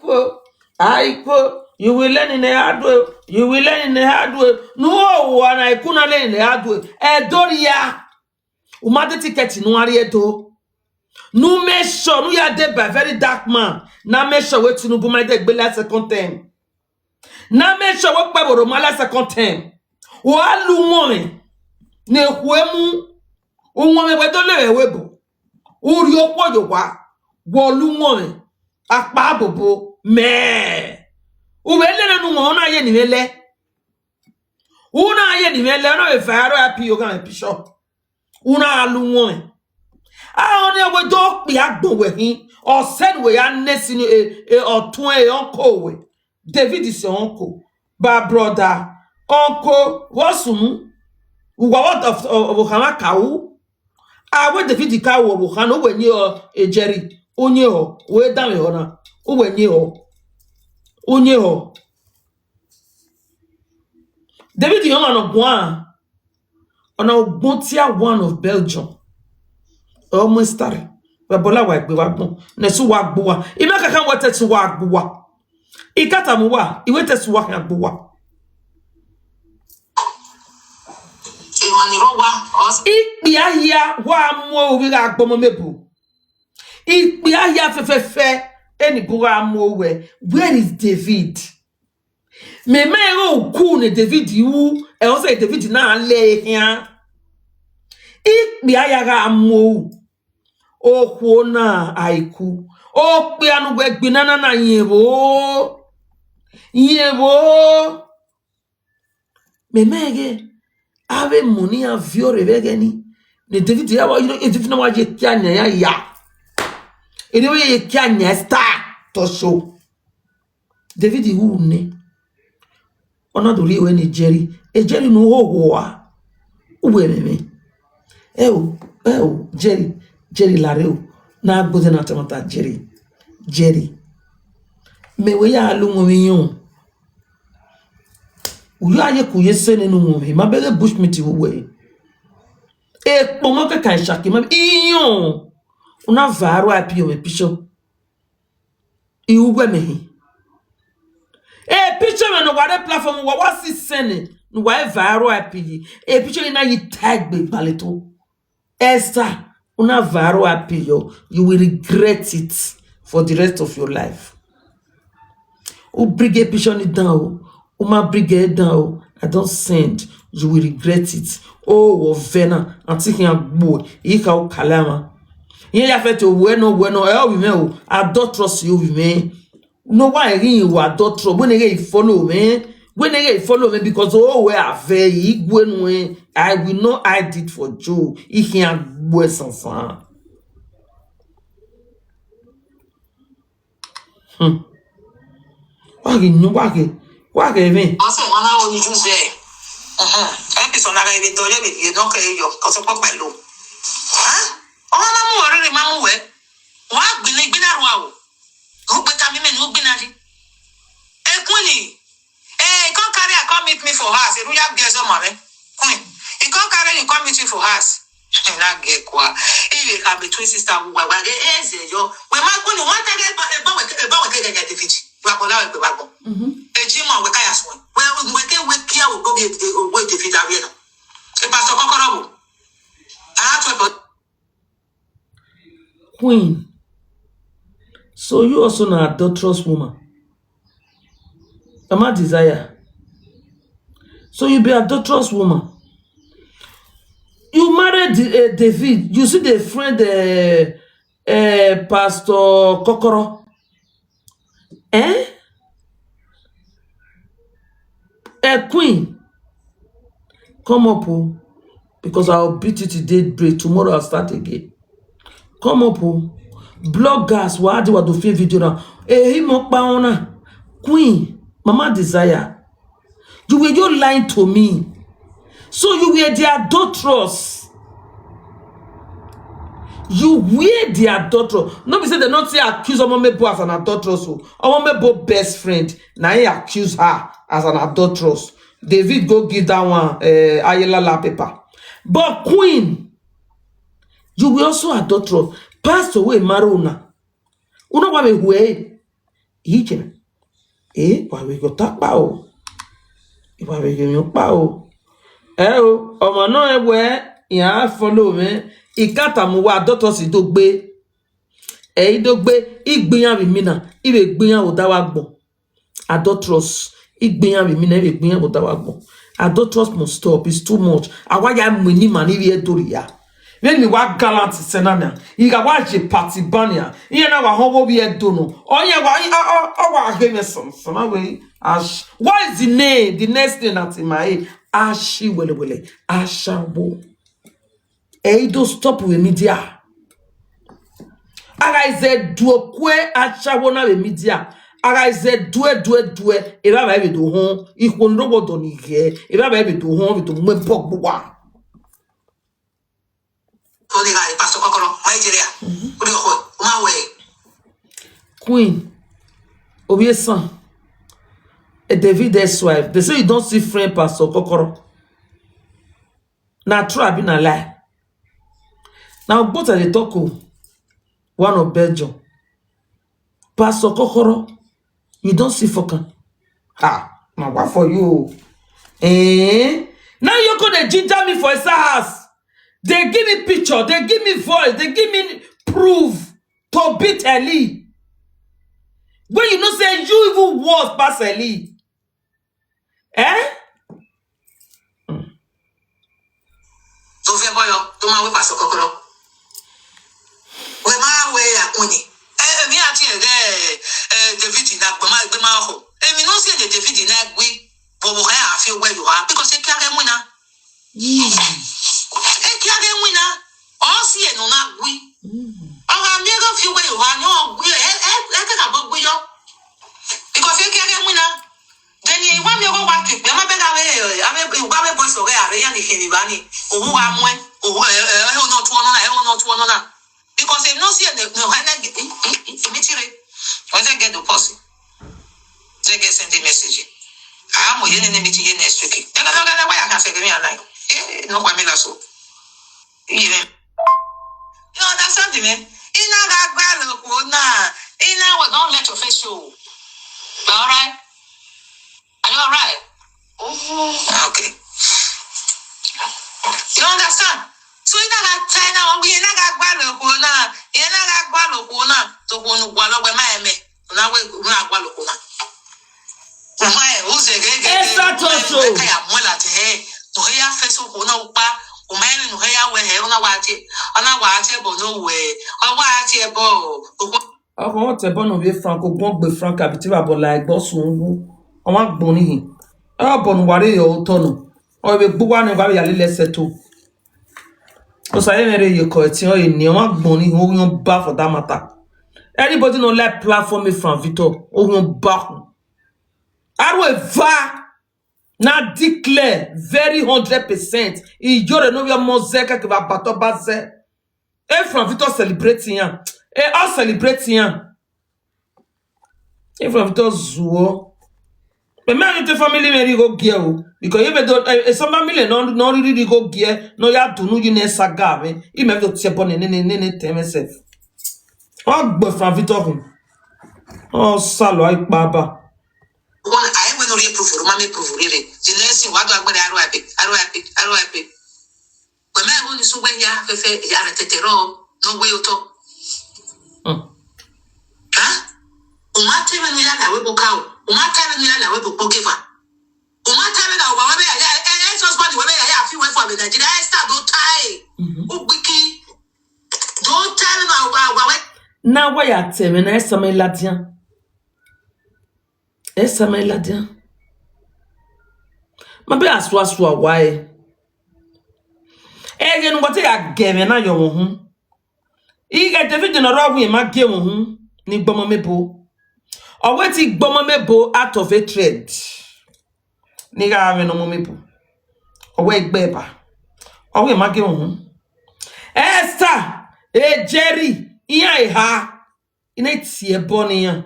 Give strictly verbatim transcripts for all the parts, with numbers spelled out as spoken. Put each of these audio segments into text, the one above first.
Aikuo, Aikuo, you will learn in a hard way, you will learn in a hard way. Nu owa na, Aiku na learn in a hard way. Ẹdorria, u ma de ticket ne u gha rrie Ẹdo. Nu make sure ne u ya deba very dark man. Na make sure wẹ Tinubu ma de gbe la second term. Na make sure wẹ okpẹvbo rhoma la second term. Wa lu uwọnmwẹ ne ekhue mu, uwọnmwẹ wẹ do levbe ẹvbo ebo. U rhie okhuo ye owa, wẹ lu uwọnmwẹ, akpa bobo mẹ. U vbe lele ne uwọnmwẹ, u na ye ne imẹ lẹ. U na ye ne imẹ lẹ, u na vbe viral iran pin ye oghanmwẹ picture. U na gha lu uwọnmwẹ. A ọnii wẹ do kpia agbọn wẹ khin, ọ sẹ ne uwẹ ya nẹ esi ni, e, e, ọtuẹn, e, uncle wẹ. David is your uncle, ba brother, uncle, vbọ sunu, uwa vbe ọvbokhan mwa ka ru. A wẹ David ka ru ọvbokhan na, uwẹ yin ọ, e Jerry, u yin ọ, wẹ danmwehọ na, uwẹ yin ọ, u yin ọ. David ọmwa ne ọ guan, ọna ugbọn tia one of Belgium. Ọ mu star, vbe ẹbọ la wa egbe wa gbọn, ne ẹse uwa gbe uwa. I ma kaka wẹ te ẹse uwa gbe uwa. I ka tama uwa, I wẹ te ẹse uwa khian gbe uwa. Emwa ni rre owa, ọ s- Ikpia hia wa mu ovbi gha gbe ọmọ mẹ bu. Ikpia hia fẹfẹfẹ, eni bu gha mu owẹ. Where is David? Mẹ ma rẹn uku ne David ru, ẹ, ọ sẹ David na lẹ khian. Ikpia ya gha mu okhuo na Aiku. Okpia ne uwẹ gbe na na na yẹn vbo. Yẹn vbo. Mẹ ma rẹn ghe, avbe emọ ne iran viọ rre vbe ẹghẹ ni. Ne David ya wa, you know, David na wa ye kia yan ya ya. Eni wẹ ye kia yan star to show. David ru nẹ, ọ na do rhie ruẹ ne Jerry. E Jerry ne u hoho a, uwẹ ẹmwẹ mwẹ. Ẹ o, ẹ o, Jerry, Jerry lare o, na gbe odẹ na tamata Jerry, Jerry. Mẹ wẹ ya lu uwọnmwẹ iyọn. U ya ye ku ye sẹ nene uwọnmwẹ, ma bẹghe bush meat vbe uwẹ. Ekpọnmwẹ kẹkan shaki ma iyọn. U na viral iran pin ye mwẹ picture. I uwẹ mẹ hin. E picture mwẹ ne uwa rre platform, uwa wa si sẹnnẹ ne uwa viral iran pin yi. E picture yi na yi ta egbe gbalẹto. Esther, u na viral iran pin yọ, you will regret it for the rest of your life. U bring e picture ni dan o, u ma bring e dan o, I don send, you will regret it. O, wọ vẹ na, aunty khian gbo, I kha u kala mwa. Iran ya fẹ te owẹ nọ, owẹ nọ, ẹ ovbi mwẹ o, adulteress ovbi mwẹ. No wa ghi yin wa adulteress, wẹ ne ghe I follow mwẹ, wẹ ne ghe I follow mwẹ because o wẹ a vẹ I gue nuẹn, I will not hide it for you. I khian gbuẹ sansan. Hmm. Wa ghi yin, wa ghi, wa ghi mwẹ. Ọ sẹ wọn na ro ni Jews ẹ. Ẹhẹn. Ẹ kì sọ na gha vbe dọlẹ vbe viẹ nọ kẹ yọ, kọ sọ pọpẹ lo. Hẹn? Ọ na mu wẹ rere ma mu wẹ. Wa gbinna igbinna ru aro. Ugbe tama imẹ ne u gbinna yi. Ekunni, eh, he come carry her come meet me for house. Erriọ ya gie ẹzọ ma mwẹ. Queen, he come carry you come meet me for house. Na gie kua. Ive kha between sister wu wa wa ghe eze yo. Wẹ ma Queen, wa te ghe eba, eba wẹ ke, eba wẹ ke ghe David. Wa bọla wẹ gbe wa gbọn. Mhm. Eji ma wẹ ka ya suẹn. Wẹ, wẹ ke wẹ kia wo gbe e, e, wo David a wiẹ na. E pastor kọkọrọ wo. A to ebo. Queen, so you also na adulterous woman? Mama Desire. So you be adulterous woman. You married, uh, David. You see the friend, uh, uh, Pastor Kokoro. Eh? A queen, come up, oh, because I'll beat you till daybreak. Tomorrow I'll start again. Come up, oh. Bloggers, wa di wa do film video now. Eh, him up pa ona. Queen, Mama Desire. You were, you lying to me. So you were the adulteress. You were the adulteress. No be say they not say accuse Omomebo as an adulteress. Oh. Omomebo best friend. Now he accuse her as an adulteress. David go give that one, uh, Ayelala paper. But Queen, you were also adulteress. Pastor wey marry una. Una wa be where? Iye mwẹ. E, wa vbe ghe ọta kpa o. I wa vbe ghe emwi ọkpa o. Ẹ o, ọmwa nọ rẹn wẹẹ, iran follow mwẹ, I ka tama uwa, adulteress do gbe. Ẹ i do gbe, I gbe iran vbe imina, I vbe gbe iran vbe odaro agbọn. Adulteress, I gbe iran vbe imina, I vbe gbe iran vbe odaro agbọn. Adulteress must stop, it's too much. A wa ya mu eni ima ni vbiẹ do rria. Vbene I wa gallant sẹ na nian, I gha wa ye party ban nian, iran na wa họn ọghe ovbi Ẹdo nọ. Ọ yan wa, ọ, ọ, ọ wa ghe mwẹ sọn, sọn na wẹẹ, ash-, what is the name? The next name that in my head, ashi wẹlẹwẹlẹ, ashawo. Ẹ i do stop vbe media. A gha zẹ duẹ kue ashawo na vbe media. A gha zẹ duẹ, duẹ, duẹ, evbavba vbe do họn, ikhuo ni rre owa ọdọ ni ghẹ, evbavba vbe do họn, vbe do mu ẹbọ gbe uwa. Oni gha re Pastor Kokoro, Nigeria. Uri ọkhọ, ma wẹ. Queen, Ovbiesan, a David ex-wife, they say you don't see friend Pastor Kokoro. Na true abi na lie? Na both I dey talk o. One of Belgium. Pastor Kokoro, you don't see fucking. Ha, na wa for you o. Eh? Now you go dey ginger me for inside house. They give me picture, they give me voice, they give me proof to beat Eli. When you know say you even worse pass Eli. Eh? To fi ẹbọ yọ, to ma wẹ Pastor Kokoro. Wẹ ma wẹ akun ni. Eh, emwi a tie ẹghẹ, eh, David na gbe ma, gbe ma ho. Emwi ne ọ si ẹre David na gui, vbọ vbọ khẹ a fi owẹ yo ha, because e kia ghe winna. E kia ghe winna. Ọ si ẹre ne ọ na gui. Ọ gha miẹn ghe ọ fi owẹ yo ha, ne ọ gui, ẹ, ẹ, ẹ kẹkabọ gui yọ. Because e kia ghe winna. Then wa miẹn ọghe wa ke ikpe, a ma bẹghe avbe, avbe, wa avbe boys ọghe a rre ya ni khin vbe evba ni. Ohu gha muẹn, ohu, ẹ, ẹ, ẹ, ẹho ne ọ tuẹ ọnọna, ẹho ne ọ tuẹ ọnọna. Because emwi ne ọ si ẹre ne, ne ọ hẹ nẹ, i, i, i, i meet rre. Ọ zẹ get the person. Zẹ get send a message. A mu ye nene meet ye next week. Gẹgẹ, gẹgẹ, gẹgẹ, wa ya khian sẹ ghe emwi a na. Eh, no wa me la so. Iye mwẹ. You understand me? I na gha gba loko na. I na, well, don't let your face show. You all right? Are you all right? Mm, okay. You understand? So I na gha ta, I na, I na gha gba loko na. I na gha gba loko na. To ko nu gua lo we ma eme. Na we na gba loko na. Umae, uzeghe, Esther Toso. Ka ya muẹn ladian hẹ, ne ọ ya fẹsẹ okhuo na ukpa, umae, ne ọ ya wẹ hẹ, ọ na wa tie, ọ na wa tie ẹbọ ne ọ wẹ, ọ wa tie ẹbọ. Ọkhọ, ọ tẹ ẹbọ ne ovbi Frank, ogun gbe Frank, abi te vbe abọ la egbe ọsun wu, ọ ma gbọn ni hin. Ọ bọ ne uwa rre ye otọ nọ, ọ vbe gbe uwa ne uwa vbe ya lele ẹsẹ to. Osa ye mwẹ rre ye kọ ẹtin ọre ni, ọ ma gbọn ni hin, oghian ba for that matter. Anybody no like platform Frank Victor, oghian ba khu. Aro eva na declare very hundred percent. Iyore ne ovbi ọmọ zẹ, kẹkẹ vbe abatọ ba zẹ. E Frank Victor celebrate iran. E ọ celebrate iran. E Frank Victor zuọ. Mẹ ma ni te family mwẹ rhie igho gie o. Because even though, eh, eh, some family nọ, nọ rhie igho gie, nọ ya dunu yi ne saga mwẹ. I mẹ do tie ẹbọ nene, nene, nene, tẹ mwẹ sef. Ọ gbe Frank Victor khun. Ọ salọ a ikpa ba. One, I ain't gonna real proof, ma me proof, really. The next thing, what do I gonna, how do I pay? How do I pay? How do I pay? Wẹ ma ẹvbo ni sẹ uwẹ hia fẹfẹ, ya rẹn tẹtẹ rrọọ, ne ọ wẹ otọ. Hmm. Huh? U ma ta ẹmwẹ ne u ya la wẹ ebo ka o. U ma ta ẹmwẹ ne u ya la wẹ ebo kpokeva. U ma ta ẹmwẹ na wa wẹ ya, ya, eh, eh, husband wẹ ya, ya fi wẹ fua vbe Nigeria, Esther do ta ẹre. Mhm. Ugbiki. Do ta ẹmwẹ na wa, wa wẹ. Na wa ya ta ẹmwẹ na, Esther ma ladian. Esther ma ladian. Ma bẹghe asua asua wa ẹre. Ẹghẹ ne uwa te ya gie ẹmwẹ na ye ọmọ uhunmwu. Ighẹ David ne ọ rre ọvbiẹ ma gie ẹmwẹ uhunmwu, ne I gbe ọmọ mwẹ ebo. Ọ wẹ te I gbe ọmọ mwẹ ebo out of hatred. Ne I gha mwẹ ne ọmọ mwẹ ebo. Ọ wẹ I gbe ẹe ba. Ọvbiẹ ma gie ẹmwẹ uhunmwu. Esther, e Jerry, iran eha. I na tie ẹbọ ne iran.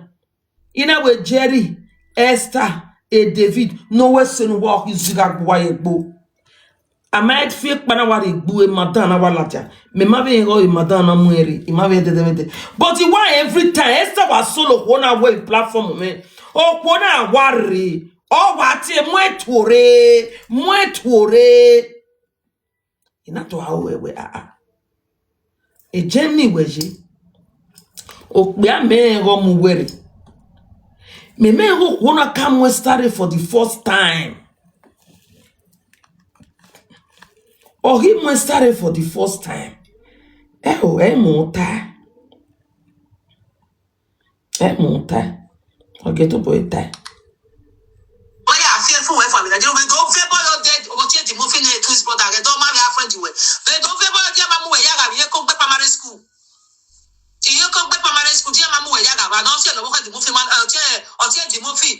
I na wẹ Jerry, Esther, e David, ne ọ wẹ sẹ ne uwa ọ khin zigha gbe uwa ye egbe. A ma fi ekpa na wa rhie gbe madam na wa ladian. Mẹ ma vbe rẹn ighe madam na mu ẹn rre, I ma vbe rẹn dẹdẹmwẹdẹ. But I wa every time, Esther wa solo okhuo na wẹ platform mwẹ. Okhuo na wa rre, ọ wa tie mu ẹn tuorre, mu ẹn tuorre. I na do aro wẹ wẹ, ah, ah. E Germany wẹ ye. Okpia mẹ rẹn ighe ọ mu wẹ rre. Mẹ ma rẹn ighe okhuo na ka mu Esther rre for the first time. Ọ ghi mu Esther rre for the first time. Ẹ o, ẹ mu ta. Ẹ mu ta. Ọ ghi tobọ ta. Wẹ ya fi ẹfu wẹ fa vbe Nigeria, vbe do vẹ bọyọ dẹ, ọtiẹn Dimofi ne twins brother, vbe do ma vbe a friend wẹ. Vbe do vẹ bọyọ dẹ ma mu wẹ ya gha vbe Iyekongbe primary school. Iyekongbe primary school, dẹ ma mu wẹ ya gha vbe, ne ọtiẹn ne ọ vbe Dimofi ma, ọtiẹn, ọtiẹn Dimofi.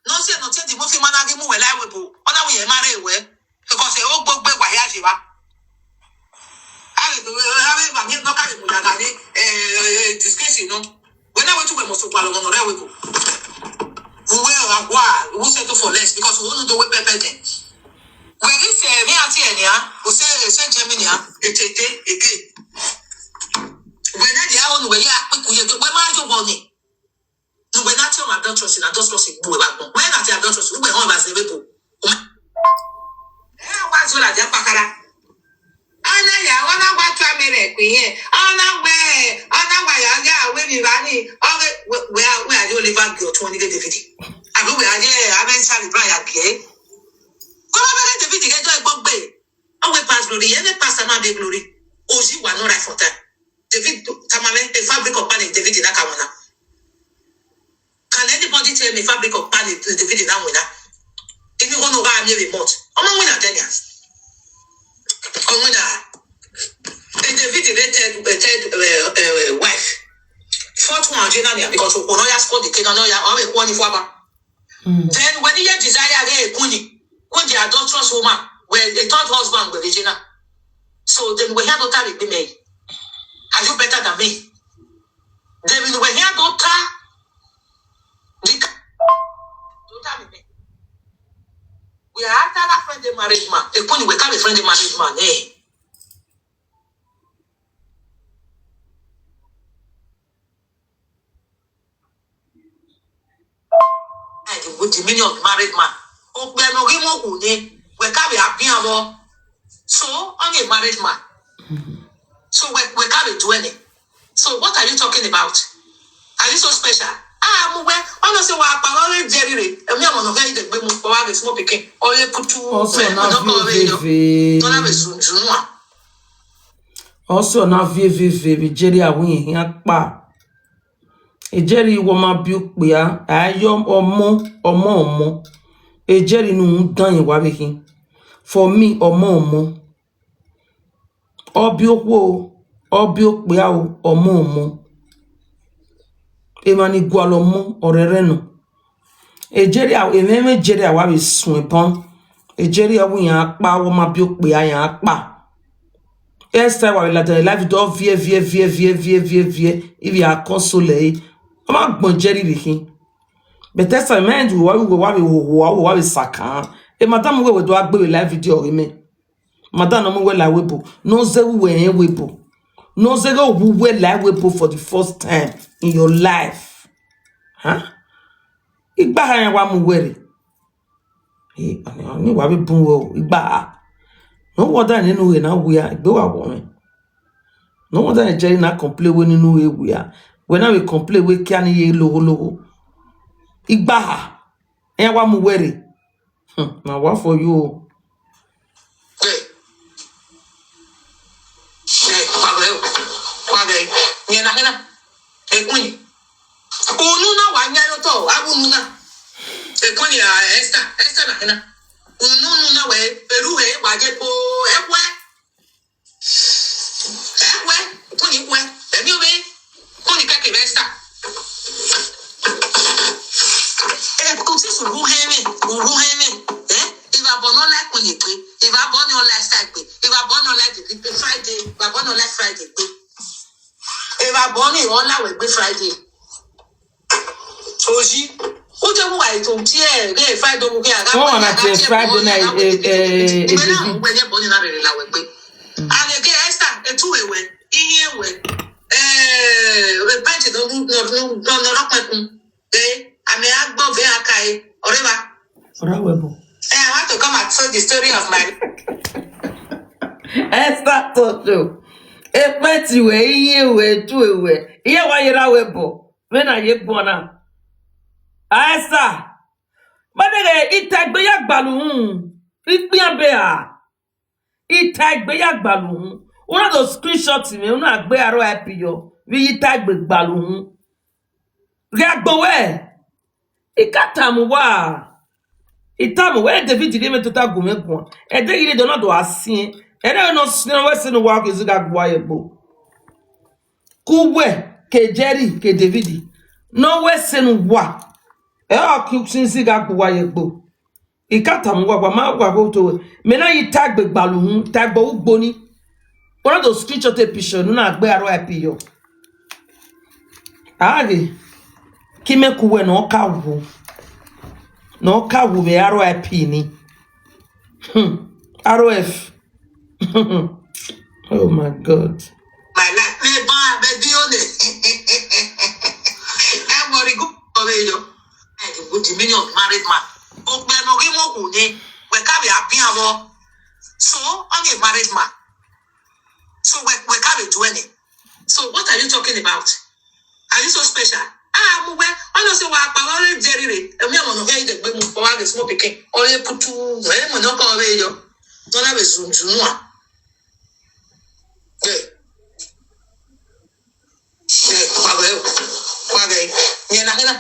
Ne ọtiẹn, ne ọtiẹn Dimofi ma na ghi mu wẹ la ẹvbo ebo, ọ na wẹ irẹn ma rre wẹ. Because e ogbe gbe wa hia ye evba. Avbe, avbe evba miẹn nọ ka vbe mu ya gha rre, eh, eh, disgrace nọ. Wẹ na wẹ te uwẹ must gualọ ọmọ ne ọ rre ẹvbo ebo. Uwẹ a wa, u settle for less because u no do wẹ pẹpẹ dẹ. Wẹ ghi sẹ emwi a tie nian, u sẹ, sẹ Germany nian, etete again. Wẹ na dia ho ne uwẹ ya kpikun ye, wẹ ma yo wọ ni. Ne uwẹ na tie ọmwa adulteress, na adulteress gbe uwẹ vbe agbọn. Wẹ na tie adulteress, uwẹ họn evba zẹ vbe ebo. Ẹ wa zẹ ladian kpakara. Ọ na ya, ọ na wa tu amẹ rẹ ku irẹn. Ọ na wẹ, ọ na wa ya gha wẹ emwi evba ni. Ọ wẹ, wẹ, wẹ, wẹ a yo live girl tuọn ni ghe David. Abi wẹ a ye avbe sali bra ya biẹ. Kọ ma bẹghe David ghe do ẹgbọ gbe. Ọ wẹ pass glory, ẹvbo pastor na be glory. Ozi wa nọ right for time. David tama mwẹ, a fabric of panic David na ka winna. Can anybody tell me fabric of panic David na winna? Imi gho no gha miẹn vbe month. Ọ ma winna dẹ nia. Ọ winna. E David re third, eh, third, eh, eh, wife. Fourth one, Jena nia, because okhuo ne ọ ya score the cake, ne ọ ya, ọ vbe khuọ ni fua ba. Mm. Then when he hear desire, they queen, queen the adulterous woman, where the third husband were Regina. So then we hear daughter be me. Are you better than me? Then we hear daughter, the daughter be me. We are after that friend the married man. The queen we can't be friend the married man, eh? Like with the meaning of married man. Okpia no ghi mu okhu ni, we can't be happy and all. So, I'm a married man. So we, we can't be doing it. So what are you talking about? Are you so special? Ah, mo wẹ, ọ nọ sẹ wa pa wa re Jerry re. Emi ọmọ nọ kẹ ide gbe mu pa wa re small pikin. Ọ ye kutu. Also, na vieveve. Tọ́lá bẹ zunzun wa. Also, na vieveve vbe Jerry awẹ iran kpa. Jerry wọ ma bi okpia, a yo ọmọ, ọmọ, ọmọ. Jerry nu dan yin wa vbe khin. For me, ọmọ, ọmọ. Ọ bi okhuo, ọ bi okpia o, ọmọ, ọmọ. Emwa ni gualọ ọmọ, ọ rẹrẹ nọ. Jerry, emwa, emwa Jerry wa vbe suẹn ban. Jerry wẹ iran kpa, wọ ma bi okpia iran kpa. Esther wa vbe ladian live do viẹ, viẹ, viẹ, viẹ, viẹ, viẹ, viẹ. Ivbi a console ẹre. Ọ ma gbọn Jerry vbe khin. But Esther, mẹ do wa vbe, wa vbe hoho, wa vbe sakan. E madam wẹ wẹ do a gbe vbe live video ọghe mẹ. Madam, no mu wẹ la ẹvbo ebo. No zẹ wẹ rẹn ẹvbo ebo. No zẹ ghe wu wẹ la ẹvbo ebo for the first time in your life. Huh? Igbaha iran wa mu wẹ rre. Eh, ni wa vbe bun wẹ o, igbaha. No wonder nene ughe na wia, egbe wa wọ mwẹ. No wonder Jerry na complain wẹ nene ughe wia. Wẹ na vbe complain wẹ kia ni ye loghologho. Igbaha, iran wa mu wẹ rre. Hmm, na wa for you o. Eh. Eh, wa vẹ, wa vẹ. Yẹn na, yẹn na. Ekun yi. Unu na wa nya yo to, abu unu na. Ekun yi, ah, Esther, Esther na, na. Unu, unu na wẹ, eru he, wa je po, ẹwẹ. Ẹwẹ, kuni wẹ, ẹmi ovbe, kuni kẹkẹ vbe Esther. Eh, kò tí sùn wú hẹ́rẹ́, wú hẹ́rẹ́. Eh, ìwà bọ̀ náà láì kuni gbe, ìwà bọ̀ náà láì Esther gbe, ìwà bọ̀ náà láì Friday, ìwà bọ̀ náà láì Friday gbe. Ìwà bọ̀ náà ìwọ láwẹ̀ gbé Friday. Oji. Uche mu wa eto tie ghe Friday mu ghe a gha Ọ wẹ na a gha tie tie Friday na, a gha eh, wẹ eh, eh, David. Wẹ ye bọ ni na rere la wẹ gbe. Agege Esther, etu wẹ wẹ, iye wẹ. Eh, repent no no no no no no pẹkun. Eh, ame a gbọ vẹ a ka e, ọrẹ ba. Ọrẹ wẹ bọ. Eh, I want to come and tell the story of my Esther Tocho. Repent wẹ, iye wẹ, etu wẹ. Iye wa ye ra wẹ bọ. Vbene a ye bọ na. Esther. Mane ghe ita egbe ya gbalọ uhunmwu, ikpian be a. Ita egbe ya gbalọ uhunmwu. Una do screenshot mwẹ, una gbe R I P yọ, vbe ita egbe gbalọ uhunmwu. Ghe agbọn wẹ, I ka tama uwa, I tama uwa, David rhie mwẹ tota gu mwẹ guan. Ẹdẹ ghi rre dọ na do a siẹn. Ẹdẹ nọ siẹn wẹ sẹ ne uwa ke zẹ gha gbe uwa ye egbe. Ke uwẹ, ke Jerry, ke David, ne ọ wẹ sẹ ne uwa, ẹ ọ ke usin zẹ gha gbe uwa ye egbe. I ka tama uwa, wa ma wa gho to wẹ. Mẹ na ye ita egbe gbalọ uhunmwu, ita egbe ugbo ni. Una do screenshot e picture ne una gbe R I P yọ. A ghe, ke imẹ ku uwẹ ne ọ ka wu. Ne ọ ka wu vbe R I P ni. Hmm. R O F. Oh my God. My life. Me ba, me bi one. Ẹ mọ ri gu ọmọ yọ. Ẹ di good meaning of married man. Okpia no ghi mu okhu ni. Wẹ ka vbe a bian vbọ. So, I'm a married man. So, wẹ, wẹ ka vbe do any. So, what are you talking about? Are you so special? Ah, mu wẹ, ọ nọ sẹ wa kpa, wa re Jerry re. Emi ọmọ nọ hẹ ide gbe mu, wa ghe small pikin. Ọ re putu, ẹ mọ nọ kọ vbe yọ. Nọ na vbe zunzun nua. Eh. Eh, wa ghe, wa ghe. Yẹn na kina.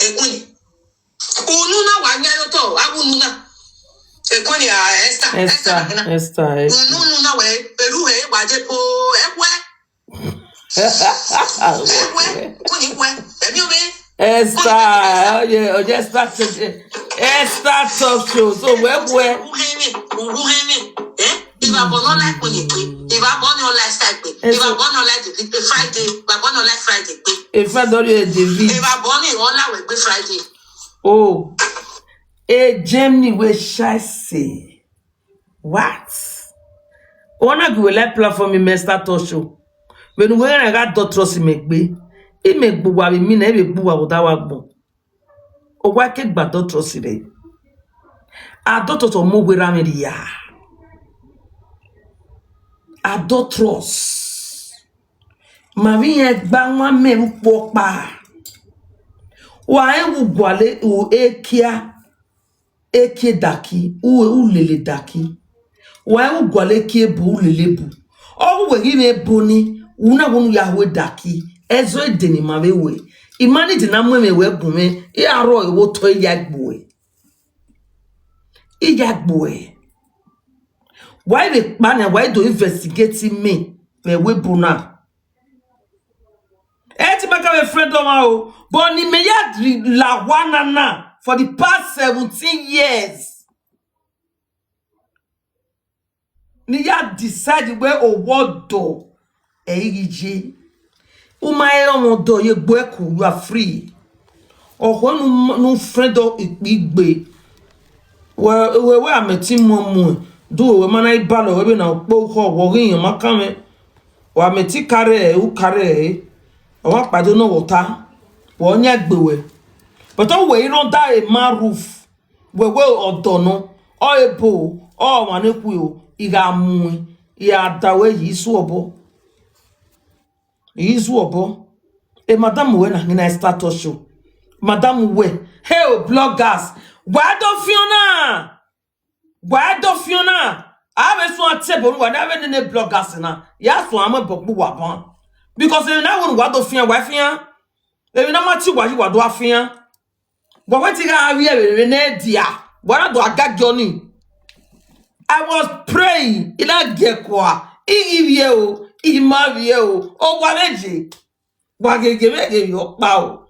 Ekun ni. Unu na wa nya yo to, a wu unu na. Ekun ni, ah, Esther, Esther, Esther, na kina. Esther, eh. Unu, unu na wẹ, eru he wa je po, ẹ wẹ. Ẹ wẹ, kuni wẹ, ẹ mi o be. Esther, oh yeah, oh yeah, Esther, Esther Tocho. So wẹ wẹ. Uruhẹn mi, uruhẹn mi. Eh? Ìbàbọ̀ náà láì kuni pé. Ìbàbọ̀ ni ọlá Esther pé. Ìbàbọ̀ ni ọlá David pé Friday. Ìbàbọ̀ ni ọlá Friday pé. Ìfẹ́ dọ́rí ẹ̀ David. Ìbàbọ̀ ni ọlá wẹ̀ gbé Friday. Oh. E Germany we scheiße. What? Ọ na gu wẹ la platform, Mister Tocho. Vbene uwẹ na gha adulteress mẹ gbe, imẹ gbe uwa vbe imina, ẹ vbe gbe uwa vbe odaro agbọn. Ọ wa ke gbe adulteress rre. Adulteress ọmọ uwẹ ra mwẹ rria. Adulteress. Ma vbe iran gba wan mẹ vbe ukpo ọkpa. Wa rẹn vbe ugualọ ekia. Ekie daki, u, u lele daki. Wa rẹn vbe ugualọ ekie ebo, u lele ebo. Ọ ru wẹ ghi mwẹ ebo ni, u na wẹ ne u ya hu daki. Ẹzọ ede ne ima vbe wẹ. Ima ni de na mu ẹmwẹ wẹ gun mwẹ, I ra rrọọ vbe otọ, I ya gbe uẹ. I ya gbe uẹ. Wa i vbe kpa nian, wa i do investigate mẹ vbe ẹvbo ebo na. Ẹ ti ma ka vbe friend ọmwa o, but ne imẹ ya la owa na na for the past seventeen years. Ne I ya decide wẹ owa ọdọ ẹ i ghi ye. U ma rẹn ọmwa ọdọ ye egbe ẹko, you are free. Ọkhọ ne u friend ikpigbe. Wẹ, wẹ, wẹ amẹ ti muẹn muẹn, do wẹ ma na i balọ wẹ vbene ukpo khọ, wẹ ọ ghi yan ma kan mwẹ. Wa mẹ ti karre ẹre, u karre ẹre. Ọ wa kpado nọ vbe ọta, wẹ ọ yan egbe wẹ. But ọ wẹ I run under a man roof, wẹ wẹ ọdọ nọ, ọ ebo, ọ mwa ne khuo, I gha muẹn, I gha da wẹ yi isu obọ. Izu obọ. E madam wẹ na ghi na start show. Madam wẹ. Hey, o bloggers. Wa do fiona. Wa do fiona. A vbe suẹn a te ebo ne uwa, ne a vbe nene bloggers na. Ya suẹn a mu ẹbọ gbe uwa ban. Because emwi na wẹ ne uwa do fian, wa fian. Emwi na ma tie uwa yi, wa do a fian. Wa wẹ te I gha vbiẹ vbe ne dia, wa na do a gagie ọnii. I was praying, I na gie ẹko a, I ghi vbiẹ o, I ma vbiẹ o, owa vbe ye, wa gheghe vbe ghe vbe ọkpa o.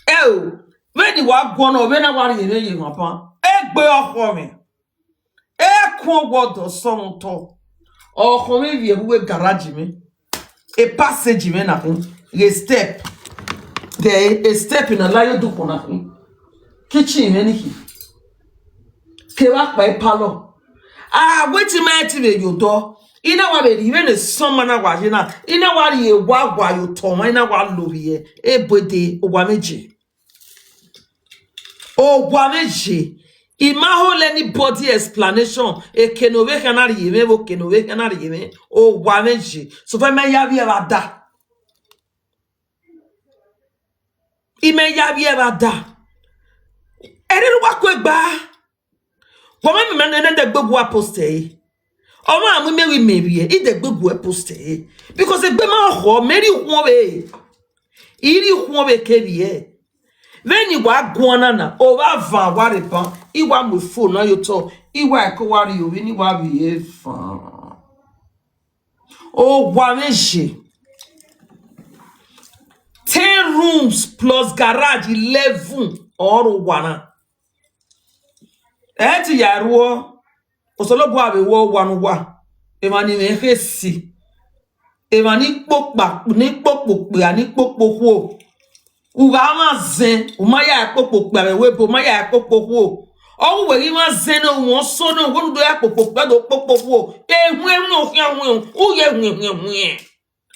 Ẹ o, vbene I wa guọnọ, vbene a wa rhie mwẹ ye emwa ban, egbe ọkhọ mwẹ. Ẹkun ọwọdọ sọmọ otọ. Ọkhọ mwẹ vbiẹ vbe uwu garage mwẹ. E passage mwẹ na khin, ghe step. Ghe e step na la ye odukhunmwu na khin. Kitchen mwẹ ni khin. Kevbe akpa ipalọ. A wẹ te ima te vbe ye odọ. I na wa vbe rhie vbene sọmọ na wa ye na. I na wa rhie wa wa ye otọ mwa, I na wa lovbiẹ. Ebo de, owa mwẹ je. Owa mwẹ je. I ma hold anybody explanation. Eke ne ovbe khian na rhie mwẹ, vbe eke ne ovbe khian na rhie mwẹ. Owa mwẹ je. So far, imẹ ya vbiẹ vbe ada. Imẹ ya vbiẹ vbe ada. Ẹre ne uwa ku egbe a. Wa ma miẹn ne ẹdẹgbe gu a post ẹre. Ọ ma mu imẹ vbe imẹ vbiẹ, idẹgbe gu ẹ post ẹre. Because egbe ma khọ, mẹ rhie ukhuọn vbe. I rhie ukhuọn vbe kevbe ẹ. Vbene I wa guan na na, ovba van wa rre ban, I wa mu phone na ye otọ, I wa ẹko wa rrie ovbi ne I wa vbiẹ van. Owa mwẹ je. Ten rooms plus garage, eleven ọrọre owa na. Ẹ te ya ruọ, Osanobua vbe wẹ owa ne uwa, emwa ni mwẹ khe si, emwa ni kpokpa, ni kpokpo okpia, ni kpokpo okhuo. U gha mwa zẹn, u ma ya kpokpo okpia vbe ẹvbo ebo, u ma ya kpokpo okhuo. Ọ ghi wẹ ghi mwa zẹn ne, u mwẹ ọsọ ne, wẹ ne u do ya kpokpo okpia do kpokpo okhuo. Ehuẹn mwẹ okhian wẹn, u ye huẹn huẹn huẹn.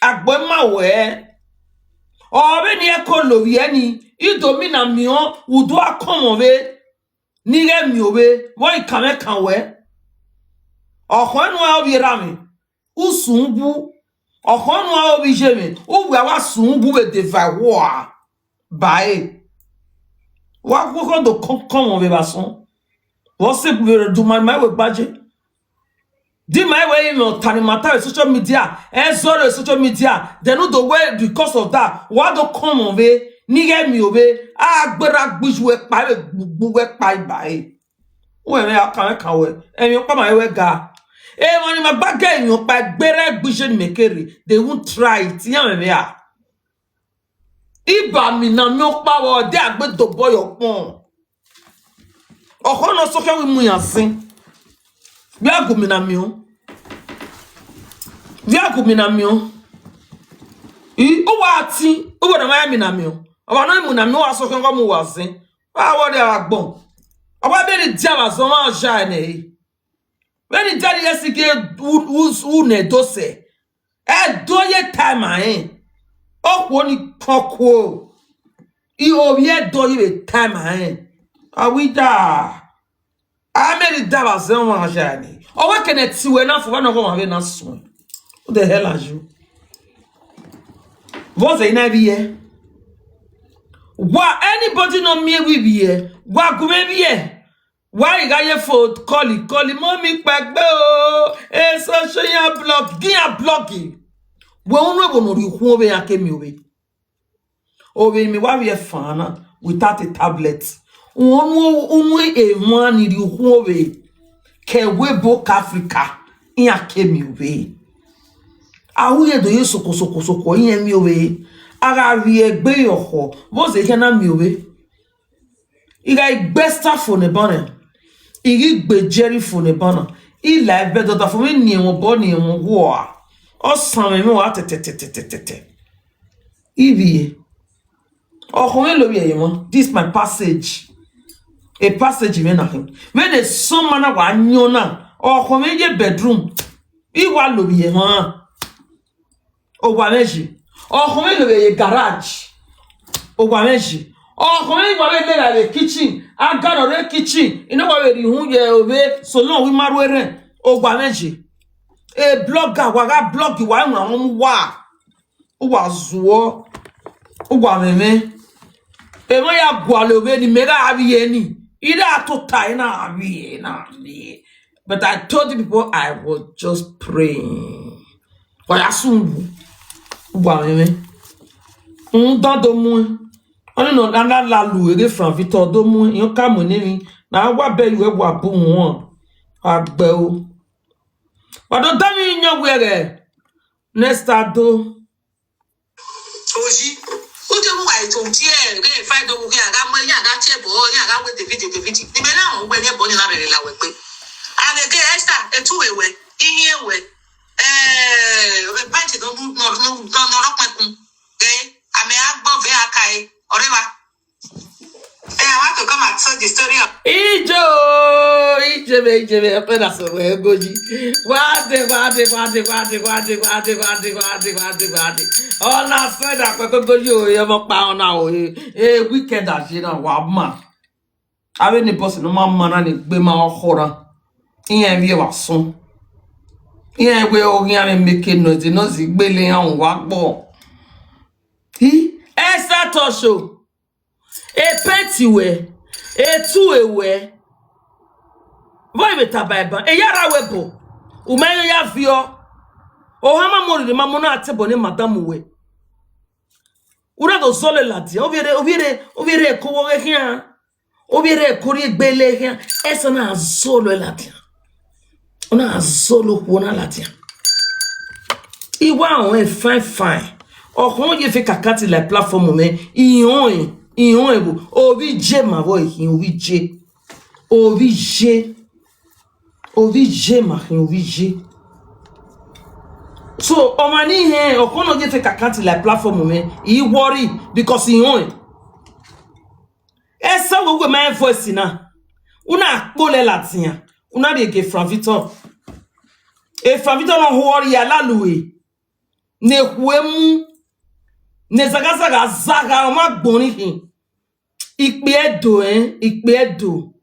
Agbọn ima wẹ. Ọ vbene I ẹko lovbiẹ ni, I do mina miẹn, u do a kọnmwẹ ovbe, ne I ghẹ miẹn ovbe, vbe ọ i kan mwẹ kan wẹ. Ọkhọ enu a ovbi erha mwẹ, u sun wu. Ọkhọ enu a ovbi iye mwẹ, u wẹ a wa sun wu vbe de va ẹvbo a. Ba ẹre. Wa gu ekhọe do kọnmwẹ ovbe vbe asọn. Vbe ọ sẹ vbe rre du ma ima ẹvbo gbaje. Di ma ẹvbo ẹrinmwi ọta ni ma ta vbe social media, ẹ zọrọ social media, then u do wẹ because of that, wa do kọnmwẹ ovbe, ne I ghẹ miẹn ovbe, a gberra gbe iye uẹ kpa, vbe gbe uẹ kpa ba ẹre. Uwẹ mwẹ a kan mwẹ kan wẹ, emwi ọkpa ma wẹ ga. Emwa ni ma gba ga emwi ọkpa gberra gbe iye ne imẹ kere, they won't try it, iran mwẹ mwẹ a. Iba mina miẹn ọkpa vbe ọ de a gbe dobọ ye ọkpọn. Ọkhọ ne ọ sọkhian wẹ mu iran zin. Vbe a gu mina miẹn. Vbe a gu mina miẹn. I, u wa tin, u wẹ ne ọ ma ya mina miẹn. Ọmwa ne ọ mu na miẹn, u wa sọkhian gha mu uwa zin. Wa wọrẹ agbọn. Ọ wa beri dia vbe azọn mwa ja ẹnẹ re. Vbene I dia ẹre, yes, I gie u, u, u nẹ do sẹ. Ẹdọ ye time a rẹn. Okhuo ni kọn kuo. I ovbi ẹdọ ye vbe time a rẹn. A wẹ I da. A miẹn ne I da vbe azọn mwa ja ni. Ọ wẹ kene ẹtin wẹ na fo, vbene ọghọmwa vbe na suẹn. Who the hell are you? Vbọzẹ I na vbiẹ? Wa, anybody ne ọ miẹn vbe I vbiẹ, wa gu mwẹ vbiẹ. Wa i gha ye fo kọli kọli, mọ mi kpaegbe o, eso so iran blọgi, iran blọgi. Wẹ unu ẹvbo ne ọ rhie ukhuẹn ovbe iran ke miẹn ovbe. Ovbe ne wa vbiẹ fan na without a tablet. Unu, unu emwa ni rhie ukhuẹn ovbe ke ẹvbo ebo ke Africa, iran ke miẹn ovbe. A ru ye do ye soko soko soko, iran miẹn ovbe. A gha vbiẹ egbe ye ọkhọ, vbọzẹ iran na miẹn ovbe. I gha gbe Esther fo ne banna, I ghi gbe Jerry fo ne banna, I la ẹbẹdẹ ọdafẹn mwẹ ni ẹmwẹ obọ ni ẹmwẹ uwa, ọ san mwẹ mwẹ wa tẹtẹtẹtẹtẹtẹ. I vbiẹ, ọkhọ mwẹ lo vbiẹ ye emwa, this my passage, a passage mwẹ na khin. Vbene sọmọ na wa yọn na, ọkhọ mwẹ ye bedroom, I wa lo vbiẹ emwa. Owa mwẹ yi. Ọkhọ mwẹ lo vbe ye garage. Owa mwẹ yi. Ọkhọ mwẹ wa vbe lera vbe kitchen. Agarọ rre kitchen. I na wa vbe rhie uhunmwu ye ovbe, so long wẹ I ma ru erhẹn. Owa mwẹ yi. E blogger, wa gha blog, wa rẹn uwa mu uwa. Uwa zuọ. Uwa mwẹ mwẹ. Emwa ya gualọ ovbe ni, mẹ gha vbiẹ ni. I ra tota, I na vbiẹ, I na vbiẹ. But I told you before, I was just praying. Wa ya sun wu, uwa mwẹ mwẹ. Rhunmwuda do muẹn. Ọnii nọ na la lu eghe Frank Victor do muẹn, irẹn ka mu ene emwi, ne a wa bẹ ye uwẹ wa bu wọn. A gbẹ o. Wa do da emwi yan wẹ ẹghẹ. Next a do. Oyi, u de mu wa eto tie ghe fa do mu ghe a gha mu ya gha tie bo ya gha we David David. Ni me na wẹ ne ẹbọ ni na rẹrẹ la wẹ gbe. And again, Esther, etu wẹ wẹ, iye wẹ, eh, pant no no no no no rọkpẹkun. Eh, a mẹ a gbọ vẹ a ka e, ọrẹ wa. Eh, I want to come and Ijo, ijeme, ijeme, ẹkpẹ na sẹ wẹ goji. Wade, wade, wade, wade, wade, wade, wade, wade, wade, wade. Ọ na sẹ da kpẹ goji o, ọmọ kpa ọ na o, e weekend a je na wa ma. Avbe neighbors ne ọ ma ma na ni gbe ma ọkhọ na. Iran vbe evba sọn. Iran wẹ ọ ghi iran vbe make noise, noise gbele iran wa gbọ. I, Esther Tosho, e pẹnti wẹ, e tu e wẹ. Vbọ i vbe taba ẹban, e ya ra wẹ bọ, u ma ya viọ. Ohan ma mu oriri ma mu na tebọ ne madam wẹ. U na do zọlọ ladian, ovbi erha, ovbi erha, ovbi erha ẹko vbe ọghe khian. Ovbi erha ẹko rhie egbe lẹ khian, ẹsẹ na zọlọ ladian. Ọ na zọlọ okhuo na ladian. I wa rẹn fine fine. Ọkhọ ye fake account la platform mwẹ, I rẹn, I rẹn vbo, ovbi iye ma vbọ I khin, ovbi iye. Ovbi iye. Ovbi iye ma khin, ovbi iye. So, ọmwa ni hẹn, ọkhọ nọ ye fake account la platform mwẹ, I worry because I rẹn. Ẹsẹ wẹ uwẹ ma rẹn voice na, u na kpolẹ ladian, u na rhie gie Frank Victor. E Frank Victor nọ ho ọrria lalue, ne ekhue mu, ne zaghazaga zagha, ọ ma gbọnrin khin. Ikpia Ẹdo, ẹn, Ikpia Ẹdo.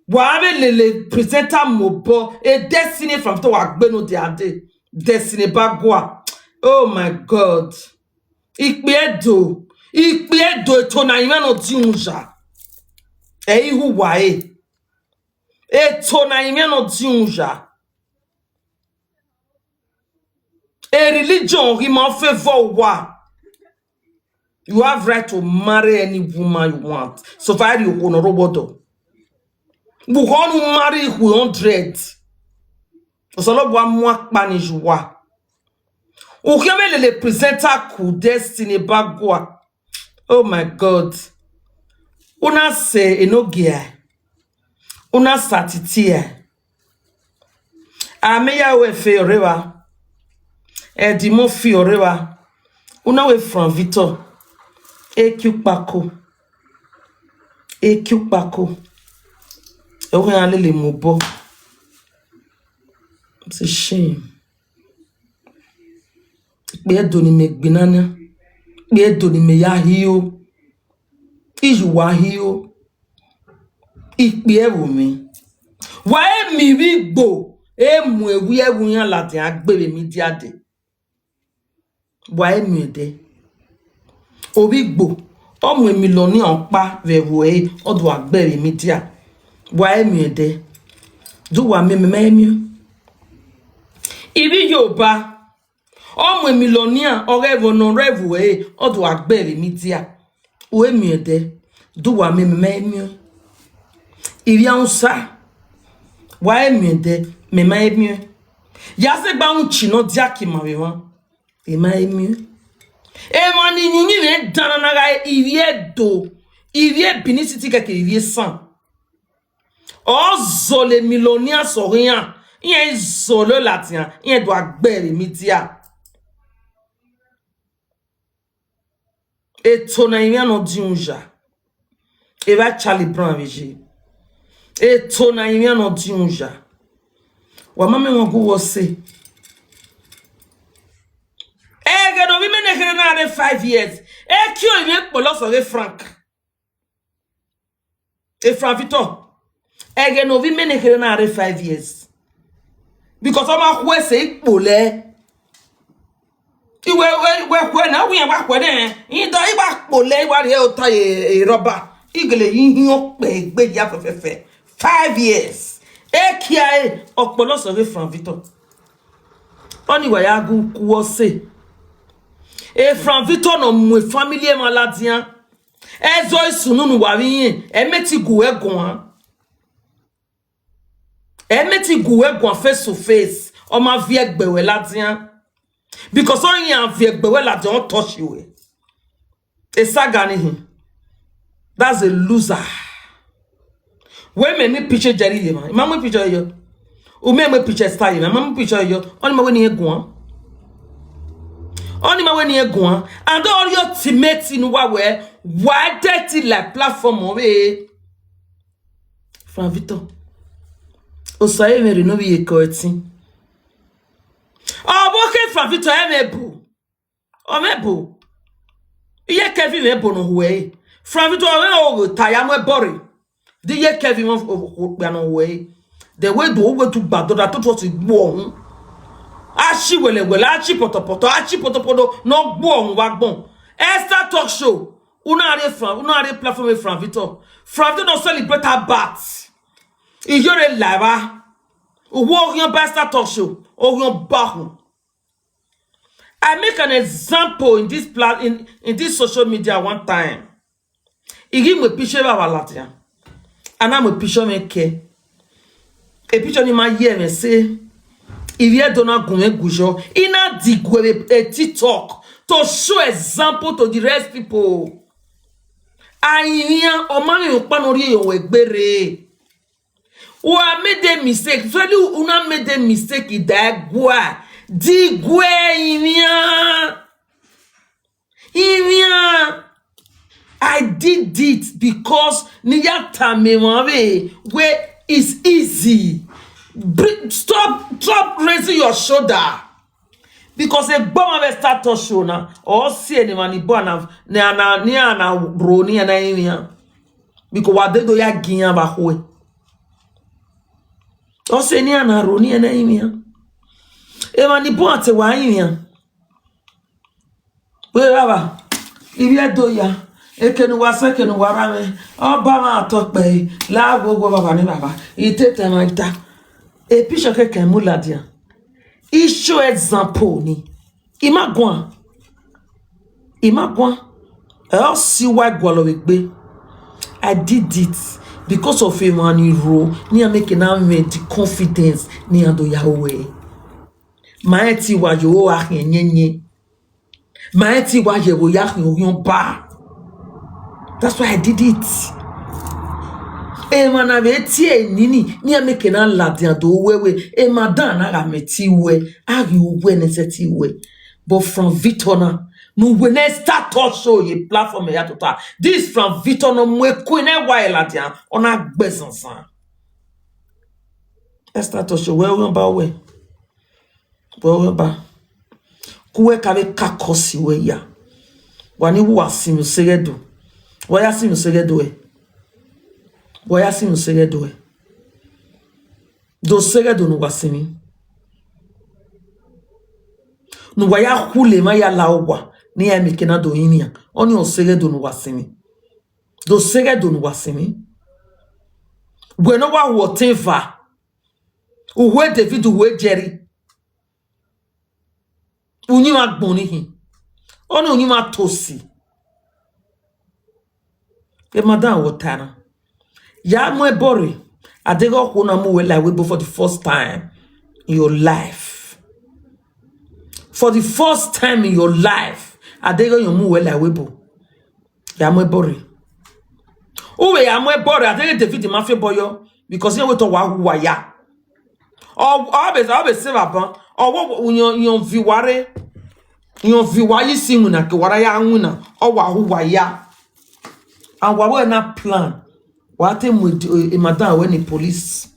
Wa vbe lele presenter mu obọ, e Destiny Frank Victor wa gbe ne odẹ a de. Destiny Bagua. Oh my God. Ikpia Ẹdo, Ikpia Ẹdo, eto na rinmwian ne ọ di uhunmwu ya. Ẹ i hu uwa re. Eto na rinmwian ne ọ di uhunmwu ya. A religion ghi ma favour uwa. You have right to marry any woman you want. So far, you go no robodo. But when you marry who hundred, Osanobua mu akpa ni ye uwa. U khian vbe lele presenter ku Destiny Bagua. Oh my God. U na sẹ enogie. U na sa titi ẹe. Amẹ ya wẹ fe ọrre evba. Edimo fi ọrre evba. U na wẹ Frank Victor. Ekiu kpako. Ekiu kpako. Ẹ wẹ iran lele mu obọ. It's a shame. Ikpia Ẹdo ne imẹ gbe na na, Ikpia Ẹdo ne imẹ ya hio, iye uwa hio, Ikpia Ẹvbo mwẹ. Wa e miẹn ivbi Igbo, e mu ewi ẹvbo iran ladian gbe vbe media dẹ. Wa e miẹn ẹdẹ. Ovbi Igbo, ọ mu millionaire ọkpa vbe ẹvbo ẹre, ọ do gha gbe vbe media. Wa e miẹn ẹdẹ. Do uwa miẹn, mẹ ma e miẹn. Ivbi Yoruba, ọ mu millionaire, ọ ghe ẹvbo ne ọ rre ẹvbo ẹre, ọ do gha gbe vbe media. U e miẹn ẹdẹ, do uwa miẹn, mẹ ma e miẹn. Ivbi Hausa, wa e miẹn ẹdẹ, mẹ ma e miẹn. Ya zẹ gba uhunmwu ne ọ dia ke ima vbe emwa, ima e miẹn. Emwa ni yin uyinmwẹ dan na na gha ivbi Ẹdo, ivbi Benin City kẹkẹ ivbi Esan. Ọ zọlọ millionaire sẹ ọghe iran, iran i zọlọ ladian, iran do gha gbe vbe media. Eto na rinmwian ne ọ di uhunmwu ya. Evba Charlie Brown vbe ye. Eto na rinmwian ne ọ di uhunmwu ya. Wa ma mẹ wọn gu wọ sẹ. Ẹghẹ ne ovbi mẹ ne kherhe na rre five years, e kie orinmwi kpọlọ sẹ ọghe Frank. E Frank Victor, ẹghẹ ne ovbi mẹ ne kherhe na rre five years. Because ọ ma khuẹ sẹ ikpolẹ. Iwẹ, iwẹ, iwẹ khuẹ na, wẹ iran wa khuẹ nẹ, I da, I wa kpolẹ, I wa rhie ota ye, e rọba. I gele ye ihiọn kpẹ egbe ya fẹfẹfẹ. Five years. E kia e, ọkpọlọ sẹ ọghe Frank Victor. Ọni wa ya gu ku ọ sẹ. E Frank Victor ne ọ mu family emwa ladian. Ẹzọ i sunu ne uwa vbe irẹn, ẹ mẹ te gu wẹ guan. Ẹ mẹ te gu wẹ guan face to face, ọ ma viẹ gbe wẹ ladian. Because ọ iran viẹ gbe wẹ ladian, ọ touch wẹ. E saga ni hin. That's a loser. Wẹ mẹ mu picture Jerry ye ma, I ma mu picture yo. U mẹ mu picture Star ye ma, I ma mu picture yo. Ọni ma wẹ ne irẹn guan. Ọni ma wẹ ne irẹn guan. And all your teammates in uwa wẹ, why dirty like platform of it? Frank Victor. Osa ẹmwẹ rre ne ovbi iyeke ẹtin. Ọ vbe khe Frank Victor ẹmwẹ bu. Ọ mwẹ bu. Iye Kevin mwẹ bu ne ọ hu ẹre. Frank Victor ọ mwẹ ogho ta ya mu ẹbọ rre. De iye Kevin mwẹ okpia ne ọ hu ẹre. De wẹ do, wẹ do gba dọda toto ọtọ igbo ọhun. A chi wẹlẹwẹlẹ, a chi pọtọpọtọ, a chi pọtọpọtọ ne ọ gbo ọhun vbe agbọn. Esther Talk Show. Una rre Fran, una rre platform Frank Victor. Frank Victor no celebrate her birth. Iyore la evba. Uwu oghian ba Esther Talk Show. Oghian ba hu. I make an example in this pla-, in, in this social media one time. I ghi mu picture vbe avbe ladian. A na mu picture mwẹ kẹ. E picture ni ma ye mwẹ sẹ. Ivbi Ẹdo na gun mwẹ gu yọ. I na diguẹ vbe e TikTok to show example to the rest people. Arinmwian, ọ ma rẹn ọkpa ne ọ rhie ye owẹ egbe rre. Wa made a mistake. Fẹli una made a mistake, da ẹguae. Diguẹ rinmwian. Rinmwian. I did it because ne I ya tama emwa vbe wẹ it's easy. Br-, stop, stop raising your shoulder. Because egbe ọmwa vbe Esther Talk Show na, ọ si ẹre ne emwa ni bọ na, ne a na, ne a na ro ne iran na rinmwian. Because wa deghẹ do ya gie iran vbe akhuẹ. Ọ si ẹre ne iran na ro ne iran na rinmwian. Emwa ni bọ a te wa rinmwian. Wẹ vbavba, ivbi Ẹdo ya, eke ne uwa sẹ, eke ne uwa ra mwẹ, ọ ba mwẹ atọ kpẹre, la wo wo vbavba ne vbavba, I te ta emwa ta. E picture kẹkan mu ladian. I show example ni. I ma guan. I ma guan. Ẹ ọ si uwa gualọ vbe egbe. I did it because of emwa ni ro, ne iran make na mwẹ the confidence ne iran do ya ru ẹre. Ma rẹn te I wa ye oro gha khian yẹnyẹn. Ma rẹn te I wa ye ẹvbo ya khian orhiọn ba. That's why I did it. Emwa na vbe tie nini, ne iran make na ladian do wẹ wẹ, emwa dan na gha mẹ te wẹ, a ghi wẹ ne sẹ te wẹ. But Frank Victor na, ne uwẹ ne Esther Talk Show ye platform ya tota. This Frank Victor ne ọ mu eku ne wa ladian, ọ na gbe zanzan. Esther Talk Show, wẹ orhiọn ba wẹ. Wẹ wẹ ba. Ku wẹ ka vbe ka kọsi wẹ ya. Wa ni wa sinmwi oseghe Ẹdo. Wa ya sinmwi oseghe Ẹdo ẹ. Wa ya sinmwi oseghe Ẹdo ẹ. Do oseghe Ẹdo ne uwa sinmwi. Ne uwa ya khule emwa ya la owa, ne iran make na do rinmwian. Ọnii oseghe Ẹdo ne uwa sinmwi. Do oseghe Ẹdo ne uwa sinmwi. Wẹ ne ọ wa hu ọtẹn eva. Uhu e David, uhu e Jerry. Uyinmwẹ agbọn ni hin. Ọnii uyinmwẹ Tosi. E madam wọ ta na. Ya mu ẹbọ rre, a deghẹ okhuo na mu wẹ la ẹvbo ebo for the first time in your life. For the first time in your life, a deghẹ ọ mu wẹ la ẹvbo ebo. Ya mu ẹbọ rre. U vbe ya mu ẹbọ rre, a deghẹ David ma fi ẹbọ yọ, because iran wẹ te ọ wa hu uwa ya. Ọ, ọ vbe, ọ vbe sẹ evba ban, ọ wẹ iran, iran viọ uwa rre, iran viọ uwa ye isi iwinna, ke uwa ra ya winna, ọ wa hu uwa ya. And wa wẹ na plan, wa te mu e, e madam wẹ ni police.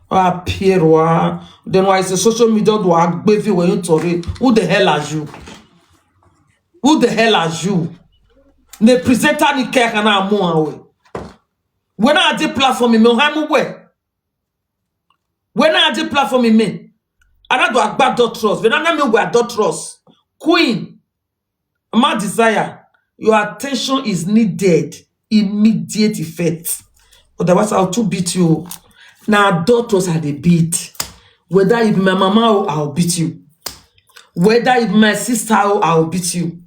Wa appear wa, then wa ise social media do wa gbe video wẹ ye otọ rre. Who the hell are you? Who the hell are you? Ne presenter ni kẹ khana mu an wẹ. Wẹ na dẹ platform mẹ, ọ ha mu wẹ. Wẹ na dẹ platform mẹ. A na do agba adulterous. Vbe na na miẹn wẹ adulterous. Queen, my desire, your attention is needed. Immediate effect. Otherwise, I'll too beat you. Na adulterous I dey beat. Whether you be my mama o, I'll beat you. Whether you be my sister o, I'll beat you.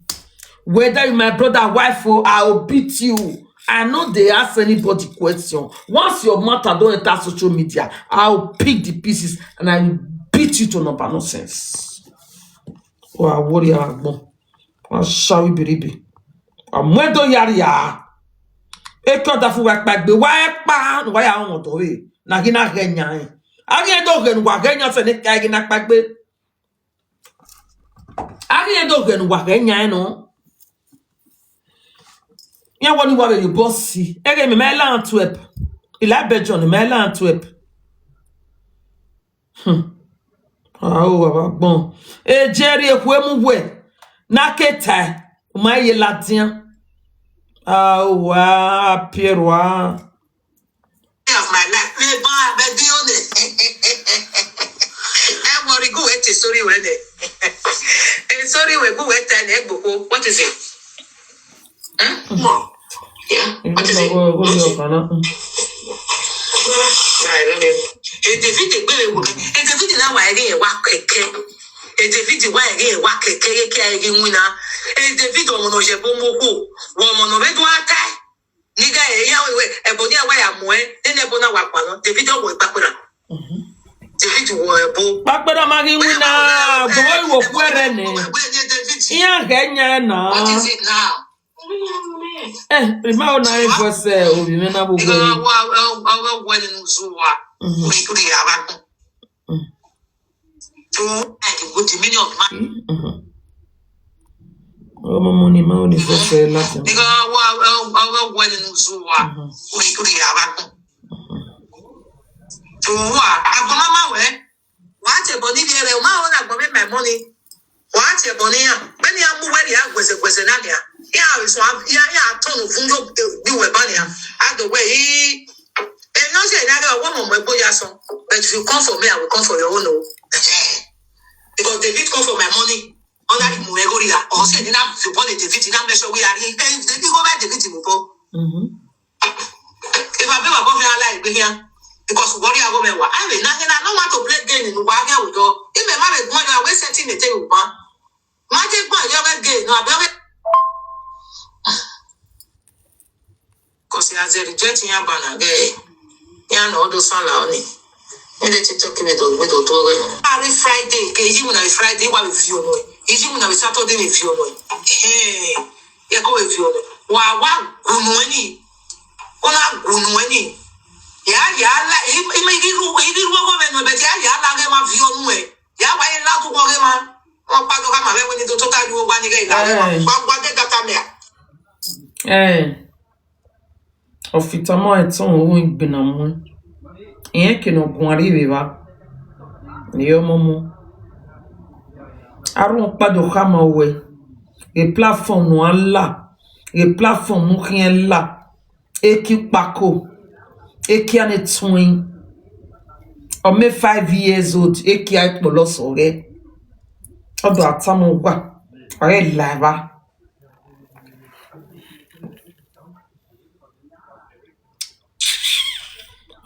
Whether you my brother wife o, I'll beat you. I no dey ask anybody question. Once your matter don enter social media, I'll pick the pieces and I will beat you to number nonsense. Wa worry agbọn. Wa shawi biribi. Wa mu ẹdọ ya ria. Eke ọdafẹn wa kpaegbe, wa ẹkpa ne uwa ya rọnmwẹ ọdọ vbe, na ghi na ghẹ yan rẹn. A ghi ẹdọ ghẹ ne uwa ghẹ yan sẹ ne ka ghi na kpaegbe. A ghi ẹdọ ghẹ ne uwa ghẹ yan rẹn nọ. Iran wọ ni wa vbe ye obọ si. Ẹghẹ mẹ ma la Antwerp. I la Belgium, mẹ la Antwerp. Hmm. Ao, baba gbọn. Ejeri ekhue mu wẹ, na ke tae, u ma ye ladian. Ao, wa, Pierre, wa. Of my life. Me ba, me di one. Ẹ wọrọ igu wẹ te sorry wẹ nẹ. Eh, sorry wẹ igu wẹ te nẹ gbogbo. What is it? Hmm? What? Yeah. What is it? What is it? I love you. Eh, David, eh, gbere wo. Eh, David na wa ege wa keke. Eh, David wa ege wa keke, ye ke ege wina. Eh, David, ọmọ nọ ye bo mo ko. Wo ọmọ nọ be do ata. Nigga, eh, ya we, ẹbọ ni a wa ya muẹ, nene ẹbọ na wa kpa nọ, David wọ ikpakpera. Mhm. David wọ ẹbọ. Kpakpera ma ghi win na, gbọmọ iwo ku ẹrẹ nẹ. Iran ghẹ yan na. What is it now? Eh, rima o na e voice, eh, obi mẹ na bu gbe. Wa, wa, wa, wa, wa, ninu zuwa. Mhm. We do the Arab. Mm. To, like, go the meaning of man. Mhm. Ọmọ mo ni ma o ni fẹfẹ lati. Nigga, wa, wa, wa, wa, ninu zuwa. Mhm. We do the Arab. Mhm. To, wa, agbọn ma ma wẹ. Wa te bọ ni rẹ, ma o na gbọ me my money. Wa te bọ ni ya. Beni a mu wẹ ya guẹzẹ guẹzẹ na nia. Ya so ya ya turn vun yo bi wẹ ba nia. A do wẹ i Emwi ọ sẹ na ghe ọwọ mọmọ egbe ya sọn, but if you come for me, I will come for your own o. Because David come for my money. Ọ na rhie mu ẹgho rria, ọ sẹ ni na fi bọle David na make sure we are in. If David go buy David mu bọ. Mhm. If I be my boyfriend, I like be here. Because worry I go me wa. I mean, nothing, I don't want to play game in wa here with you. If my marriage go on, I will set him a table. Ma te gbọn ye ọghẹ gay nọ, abẹ ọghẹ. Cause he has a reject yan bana gẹ. Yan no do san la oni. Me de TikTok me do, me do to ọghẹ. Every Friday, ke yi mu na Friday, wa be fi ọmọ. Yi mu na Saturday, me fi ọmọ. Eh. Ye ko be fi ọmọ. Wa, wa gunu ẹni. Ọ na gunu ẹni. Ya, ya la, i, i, i ru, i ru ọgọ mẹ nọ, but ya, ya la ghe ma fi ọnu ẹ. Ya wa ye la tu ọghe ma. Ọ kpa do gha ma vbe wẹ ni do tota yu owa ni ghe la. Eh. Wa gba de gata mẹ a. Eh. Ọ fi tama ẹtọn ohun igbina mu. Irẹn ke ne ọ guan rri vbe evba. Ni ọmọmọ. Arhuọn kpa do khama wẹ. Ghe platform ne a la. Ghe platform ne u khian la. Eki kpako, eki ane tuin. Ọ me five years old, eki a kpọlọ sọ ghẹ. Ọ do a tama uwa, ọ ghẹ la evba.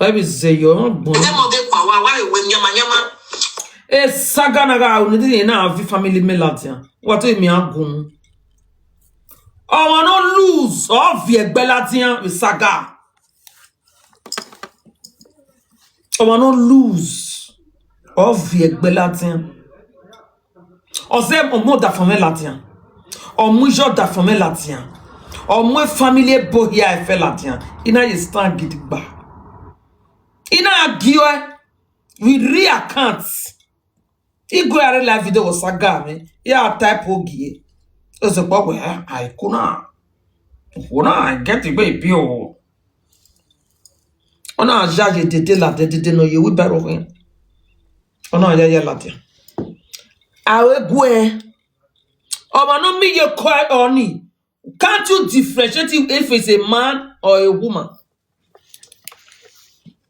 Ọ vbe zẹ yọ, ọ gbọn. Ede mọ de kpa wa, wa vbe wẹ nyama nyama. E saga na gha ru ne de na vi family me ladian. Wa to mi a gun. Ọmwa ne ọ lose, ọ viọ ẹgbẹ ladian vbe saga. Ọmwa ne ọ lose, ọ viọ ẹgbẹ ladian. Ọ zẹ ọmọ ọdafẹn mwẹ ladian. Ọ mu iye ọdafẹn mwẹ ladian. Ọ mu family ebo hia ẹfẹ ladian. I na ye stand gidigba. I na gie ọe with real account. I gu a rre live video vbe saga mwẹ, I a type ogie. Ozọkpa wẹ, a, I ku na. Wo na, I get igbe ibi o. Ọ na ya ye dede ladian, dede ne ọ ye wheelbarrow khian. Ọ na ya ya ladian. A vbe guẹ. Ọmwa ne ọ miẹn iye kọ ọnii. Can't you differentiate if it's a man or a woman?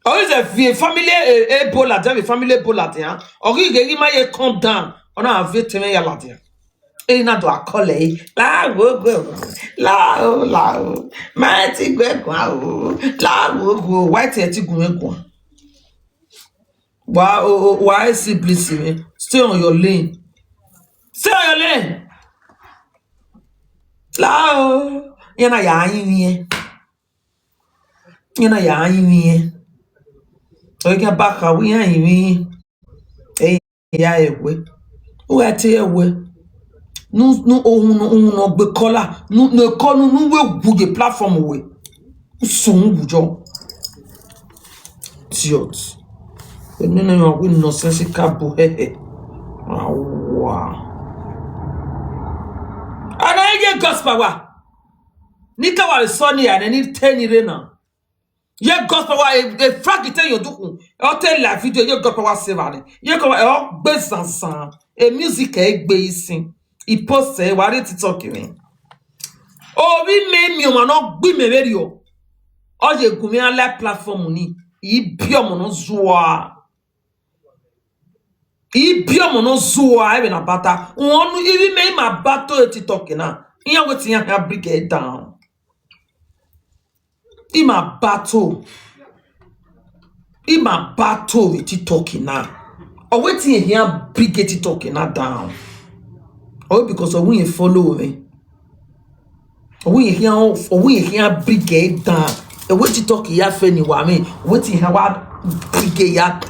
Ọ ghi zẹ viọ family, eh, ebo ladian, viọ family ebo ladian. Ọ ghi ghe ghi ma ye calm down. Ọ na viọ etẹn mwẹ ya ladian. Ena do a call ẹre. La wo go. La o, la o. Ma ti gue guan o. La wo go. Wa te ti gun guan. Wa o, o, wa e si blisi me. Stay on your lane. Stay on your lane. La o. Iran na ya yin vbiẹ. Iran na ya yin vbiẹ. Ọ ghi ba kha wẹ iran yin vbiẹ. Ẹ ya ẹwe. U gha te ẹwe. Nu, nu, ohun nọ, ohun nọ gbe kọla. Nu, nu, ekọ nu, nu we wu ye platform we. Usun wu jọ. Idiot. Enene yan we nonsensical bo hehe. Awa. Ana ye gospel wa. Ni ka wa sọ ni ya, ni te ni re na. Ye gospel wa, e, e Frank te ye odukhun, ọ te live video, ye gospel wa save nẹ. Ye kọ, ọ gbe zanzan, e music ẹ gbe isin, i post ẹ, wa rhie TikTok mwẹ. Ovbi mẹ miẹn ọmwa ne ọ gbe imẹ vberriọ, ọ ye gu mwẹ iran live platform ni, ibiọmọ ne ọ zua. Ibiọmọ ne ọ zua, ẹvbo ne a battle. Uhunmwu, ivbi mẹ ima battle e TikTok na. Iran wẹ te iran khian bring ẹ down. Ima battle. Ima battle vbe TikTok na. Ọ wẹ te iran khian bring e TikTok na down. Ọ wẹ because ọ wẹ iran follow mwẹ. Ọ wẹ iran khian, ọ wẹ iran khian bring ẹ down. Ẹ wẹ TikTok ya fẹ ni wa mwẹ. Ọ wẹ te iran wa bring ẹ ya.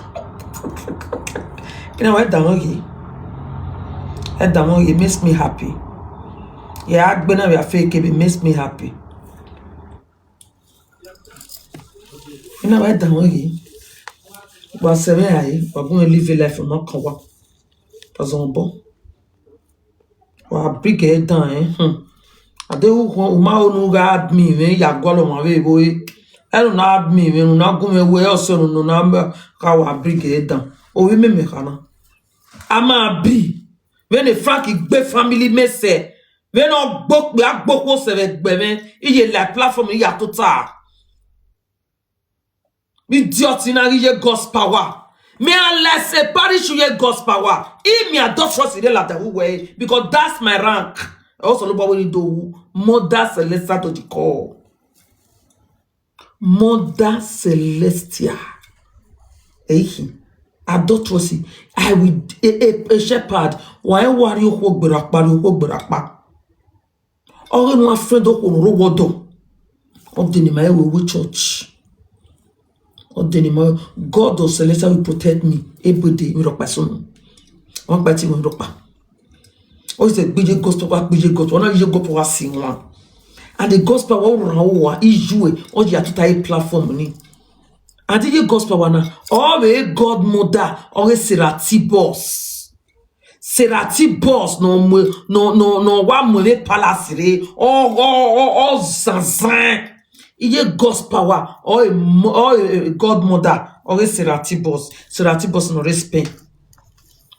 Ina wa da wọn ye. Ẹ da wọn ye, makes me happy. Ya gbe na vbe a fẹ kebe, makes me happy. Ina wa da wọn ye. Wa sẹ vbe a ye, wa gu mwẹ live life ma kan wa. Pazọ bọ. Wa bring ẹ down, eh. Hmm. Ade u khuan, u ma ho ne u gha admin mwẹ ya gualọ ọmwa vbe vbo e. Ẹ ne u na admin mwẹ, ne u na gu mwẹ wẹ ọse ne u na ma ka wa bring ẹ down. Ovbi mẹ mẹ kha na. A ma bi. Vbene Frank gbe family mẹ sẹ. Vbene ọ gbe okpia gbe okhuo sẹ vbe ẹgbẹ mwẹ. Iye live platform ya tota. Idiot na ghi ye God's power. Me, I like say parish ye God's power. If me, I don't trust in the ladder who way, because that's my rank. Also, nobody will do Mother Celestial to the call. Mother Celestial. Eh, I don't trust it. I will, a, a, a shepherd. Why worry you? Who gberakpa, you who gberakpa. Ọ ghe ne uwa friend okhuo ne ọ rre owa ọdọ, ọ dene ima ẹre we church. Ọ dene ima, God of Celestial will protect me. Every day, mi rhọkpa sunu. Ọ kpa ti mi rhọkpa. Ọ sẹ gbe ye gospel, wa gbe ye gospel, ọ na ye gospel wa si wan. And the gospel wa rhan uwa, iyue, ọ ya tuta ye platform ni. And ye gospel wa na, ọ vbe godmother, ọ ghe Sarah T Boss. Sarah T Boss ne ọ mu, ne ọ, ne ọ, ne ọ wa mu emwi palace rre, ọ, ọ, ọ, ọ zanzan. Iye God's power, ọ e mo-, ọ e godmother, ọ ghe Sarah T Boss. Sarah T Boss ne ọ rre Spain.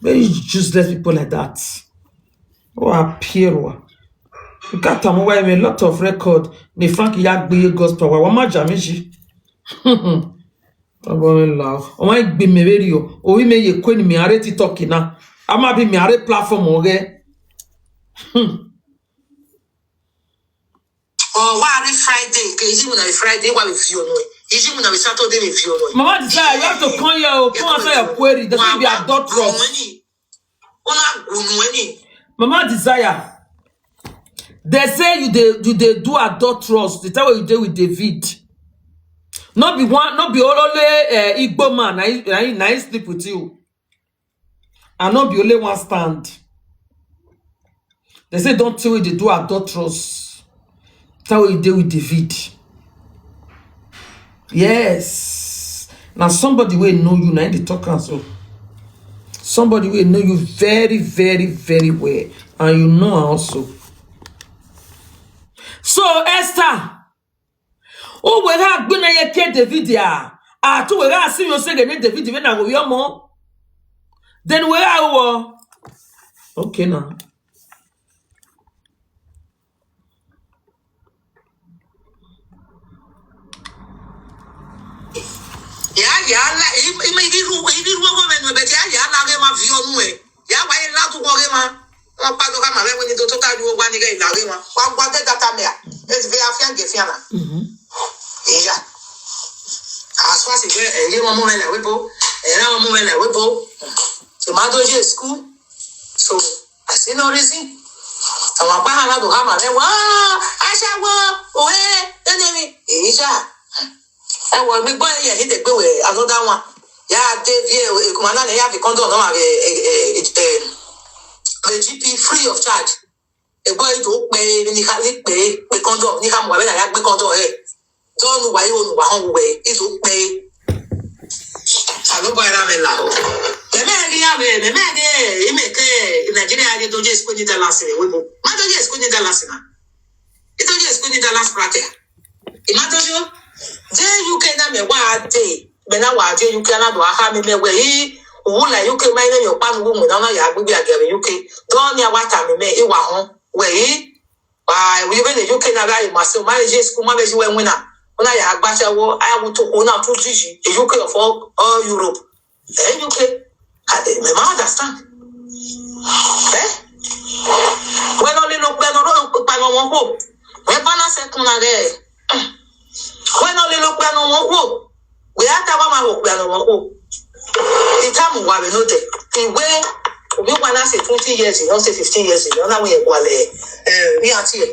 Very useless people like that. Ọ appear wa. You can't tell me why a lot of record ne Frank ya gbe ye God's power. Wa ma ja mi ji. Ọmọ mwẹ la, ọmọ gbe mẹ vberriọ, ovbi mẹ ye kue ne mẹ a rre TikTok na, a ma bi mẹ a rre platform ọghẹ. Hmm. Ọ wa rre Friday, ke iye mu na vbe Friday, wa vbe viọ nuẹ. Iye mu na vbe Saturday vbe viọ nuẹ. Mama Desire, you have to come here, oh, come answer your query. They say you be adulterous. Una gunu ẹni. Mama Desire, they say you dey, you dey do adulterous the time wey you dey with David. No be one, no be only, eh, Igbo man na him, na him, na him sleep with you. And no be only one stand. They say don't tell you dey do adulterous. That way you dey with David. Yes. Now somebody wey know you, na him dey talk am so. Somebody wey know you very, very, very well, and you know am also. So Esther, u wẹ gha gbe na ye ke David a, a tu wẹ gha si yo sege ne David vbe na gho vbe ọmọ. Then wẹ gha wo. Okay now. Ya, ya la, i, i, i, i ru, i ru ọgọ mẹ nu, but ya, ya la ghe ma vi ọnu ẹ. Ya wa ye la tu wọ ghe ma. Wọn pa do ka ma vbe wini do tota ju wa ni ghe la ghe ma. Wa gua de data mẹ a. E ti ve afian ge fian na. Mhm. Iya. As far as e, e ye wọn mu mẹ lẹ webo. E ra wọn mu mẹ lẹ webo. So ma do ye school. So I see no reason. Àwọn apá hàn ládùn hàn màmẹ́ wá aṣẹ́wó òwe ẹnẹ́mi èyí ṣá. Ẹ wọ mi gbọ́ ẹyẹ ní tẹ̀gbẹ́ wẹ̀ another one. Yà á dé bí ẹ̀kúnmọ́ náà ní yà fi condom náà wà rẹ̀ ẹ̀ G P free of charge. Ẹ̀gbọ́n ètò pé ní ká ní pé pé condom ní ká mọ̀ wá bẹ́ẹ̀ náà yà gbé condom ẹ̀. Tọ́nu wàyí onu wà hàn wẹ̀ ètò pé. Àlọ́bọ̀ ẹ̀rá mi là o. Mẹ̀mẹ́ ẹ̀ rí àwẹ̀, mẹ̀mẹ́ ẹ̀ rí ẹ̀, ìmẹ̀kẹ́ Nàìjíríà rí tó jẹ́ school ní Dallas rẹ̀ wíwo. Má tó jẹ́ school ní Dallas náà. Ito je school ni Dallas bracket. Ima to yo. Je U K na mẹ wa de, mẹ na wa je U K na do a kha mẹ mẹ wẹ, i, u wu la U K ma, i vbe ye ọkpa ne u wu winna, ọ na ya gbe igbe a gia vbe U K. Dọ ne a wa tama mẹ, i wa họn wẹ, i, wa, u vbe ne U K na gha re ma se, u ma vbe je school, u ma vbe je wẹ winna, u na ya gba asawo, a ya wu to okhuo na tu jiji, e U K of all, all Europe. Eh, U K, I, I ma understand. Eh? Wẹ ne ọ lele okpia ne ọ rre okpia ne ọ mwẹ okhuo. Wẹ balance ẹkun na ghẹ. Wẹ ne ọ lele okpia ne ọ mwẹ okhuo. Wẹ a ta wa ma ho okpia ne ọ mwẹ okhuo. The time wa vbe nodẹ. Iwe, ovbi uwa na say twenty years, not say fifteen years, ọ na wẹ gualẹ, eh, iran tie.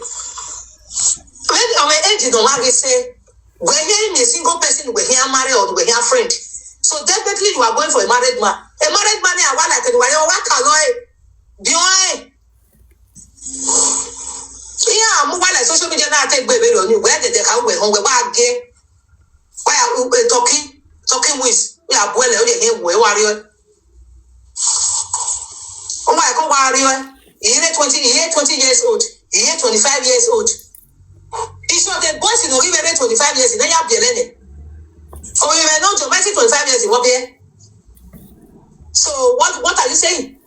When our age no ma be say, wẹ here in a single person, wẹ here married or wẹ here friend. So definitely you are going for a married man. A married man, I want like anyone, you want to know it. Be on it. Yeah, mobile like social media now take baby on you. Where did they come with home? Where again? Why are you talking? Talking with? We are well, okay, here, where are you? Oh my God, where are you? He is twenty, he is twenty years old. He is twenty-five years old. He should the boys in Oribe twenty-five years, then you have the Elene. Oribe no, Jomesi twenty-five years, he won't be here. So what, what are you saying?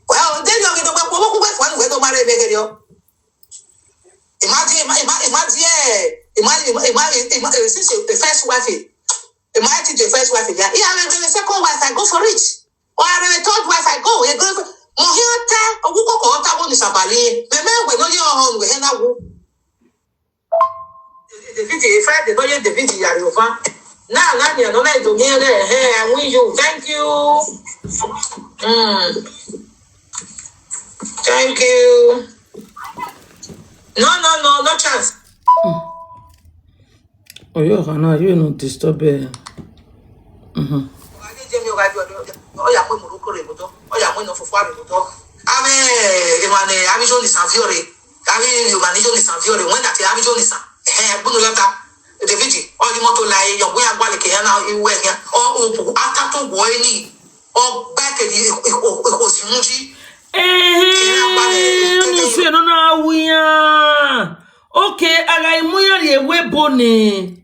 Well, then you're going to go, go, go, go, go, go, marry, make it. Imagine, ima-, ima-, imagine, eh, ima-, ima-, ima-, ima-, eh, since the first wife, eh, ima-, I think the first wife, yeah, yeah, and the second wife, I go for it. Or I the third wife, I go, I go. Mo here ta, owu koko ta wo ni sabali. Me me we no ye on we na wo. David, if I the no ye David ya yo fa. Na na ni no na do me re, hey, I win you. Thank you. Mm. Thank you. No, no, no, no chance. Oyo khana, you no disturb her. Mhm. Ọ ya mu Morocco rre vbe otọ, ọ ya mu nọ fofua rre vbe otọ. Avbe emwa ne avbe Ijo ni san viọ rre, avbe emwa ne Ijo ni san viọ rre, wẹ na te avbe Ijo ni san. Ẹhẹn, ẹgbẹe unu yọ ta. David, ọ ghi mọto la e yọ, wẹ a gualọ ke ya na iwẹ khian. Ọ, ọ, ata to wọ eni. Ọ gba ke di ikhosi mu ji. Ẹhẹn, ọmọ sẹ nọ na wu iran. Okay, a gha mu iran rhie ẹvbo nẹ.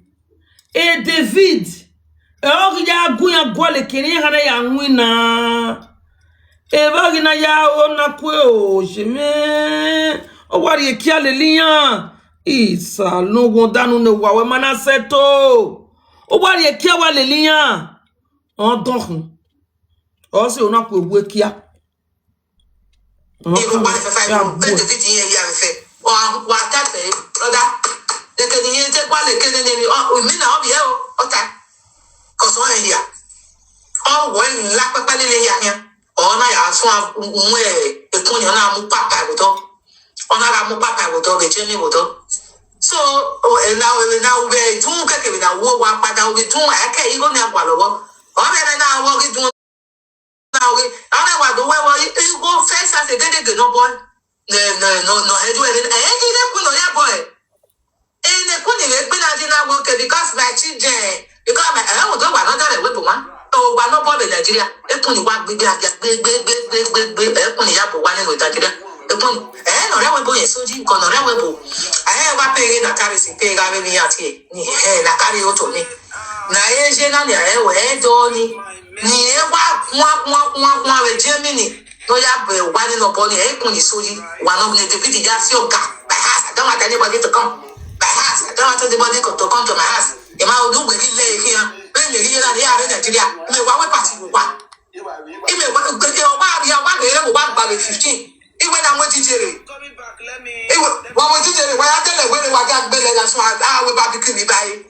E David, ẹ ọ ghi ya gu iran gualọ ke ne iran kha na ya winna. Evba ghi na ya ro na kue o, ye mwẹ. Ọ wa rhie kia lele iran. Isa, ne uwọnda nu ne uwa wẹ ma na sẹto. Ọ wa rhie kia wa lele iran. Ọ dọn khun. Ọ sẹ na kue wu kia. Irun wa fẹfẹ, ya irun, bu ẹ. David yẹn ya fẹfẹ. Wa, wa ta fẹ, brother. Deke ni yẹn te gua le kene ne mi, ọ, mi na ọ bi ẹ o, ọ ta. Cause ọ hia. Ọ wọ la kpẹkpẹ lele ya hian. Ọ na ya sua mu, ẹ, ekun ni, ọ na mu papa vbe otọ. Ọ na gha mu papa vbe otọ, vbe Jemi vbe otọ. So, o, ena, ena u vbe dun keke vbe na wo wa kpada, u vbe dun, ẹ kẹ igho ni a gualọ vbọ. Ọ vbe na wọ ghi dun na wẹ, a na wa do wẹ vbọ, igho first as a gẹdẹgẹ nọ bọe. Nọ, nọ, nọ, nọ hẹ ju ẹre, ẹ, ẹ, ẹ, ẹ, kunu ya bọe. Ene kuni vbe gbe na di na wo ke, because my children, because my, eh, odo wa no dare we bo ma. O wa no ball Nigeria. E kuni wa gbe gbe agia gbe gbe gbe gbe gbe gbe. E kuni ya bo wa nínú Nigeria. E kuni. Eh, no re we bo ye soji, ko no re we bo. Eh, wa pe na kari si pe ga ve mi ati. Ni, eh, na kari o to ni. Na e je na ni, eh, we do ni. Ni e wa kwa kwa kwa kwa ve Germany. No ya bẹ wa ni nọ bọ ni, ẹ i kun ni so yi. Wa nọ ne David ya fi ọga. My house, I don't want anybody to come. My house, I don't want anybody to, to come to my house. Ẹ ma odu gbẹ ni lẹ ehian. Bẹ ne ehian na ni a re Nigeria. Me wa we party wa. I me wa, gbede wa ya wa ghe wa gba vbe fifteen. I we na mo jijere. I we, wa mo jijere, wa ya tẹlẹ wẹrẹ wa ga gbele na so a, a we barbecue ni bae.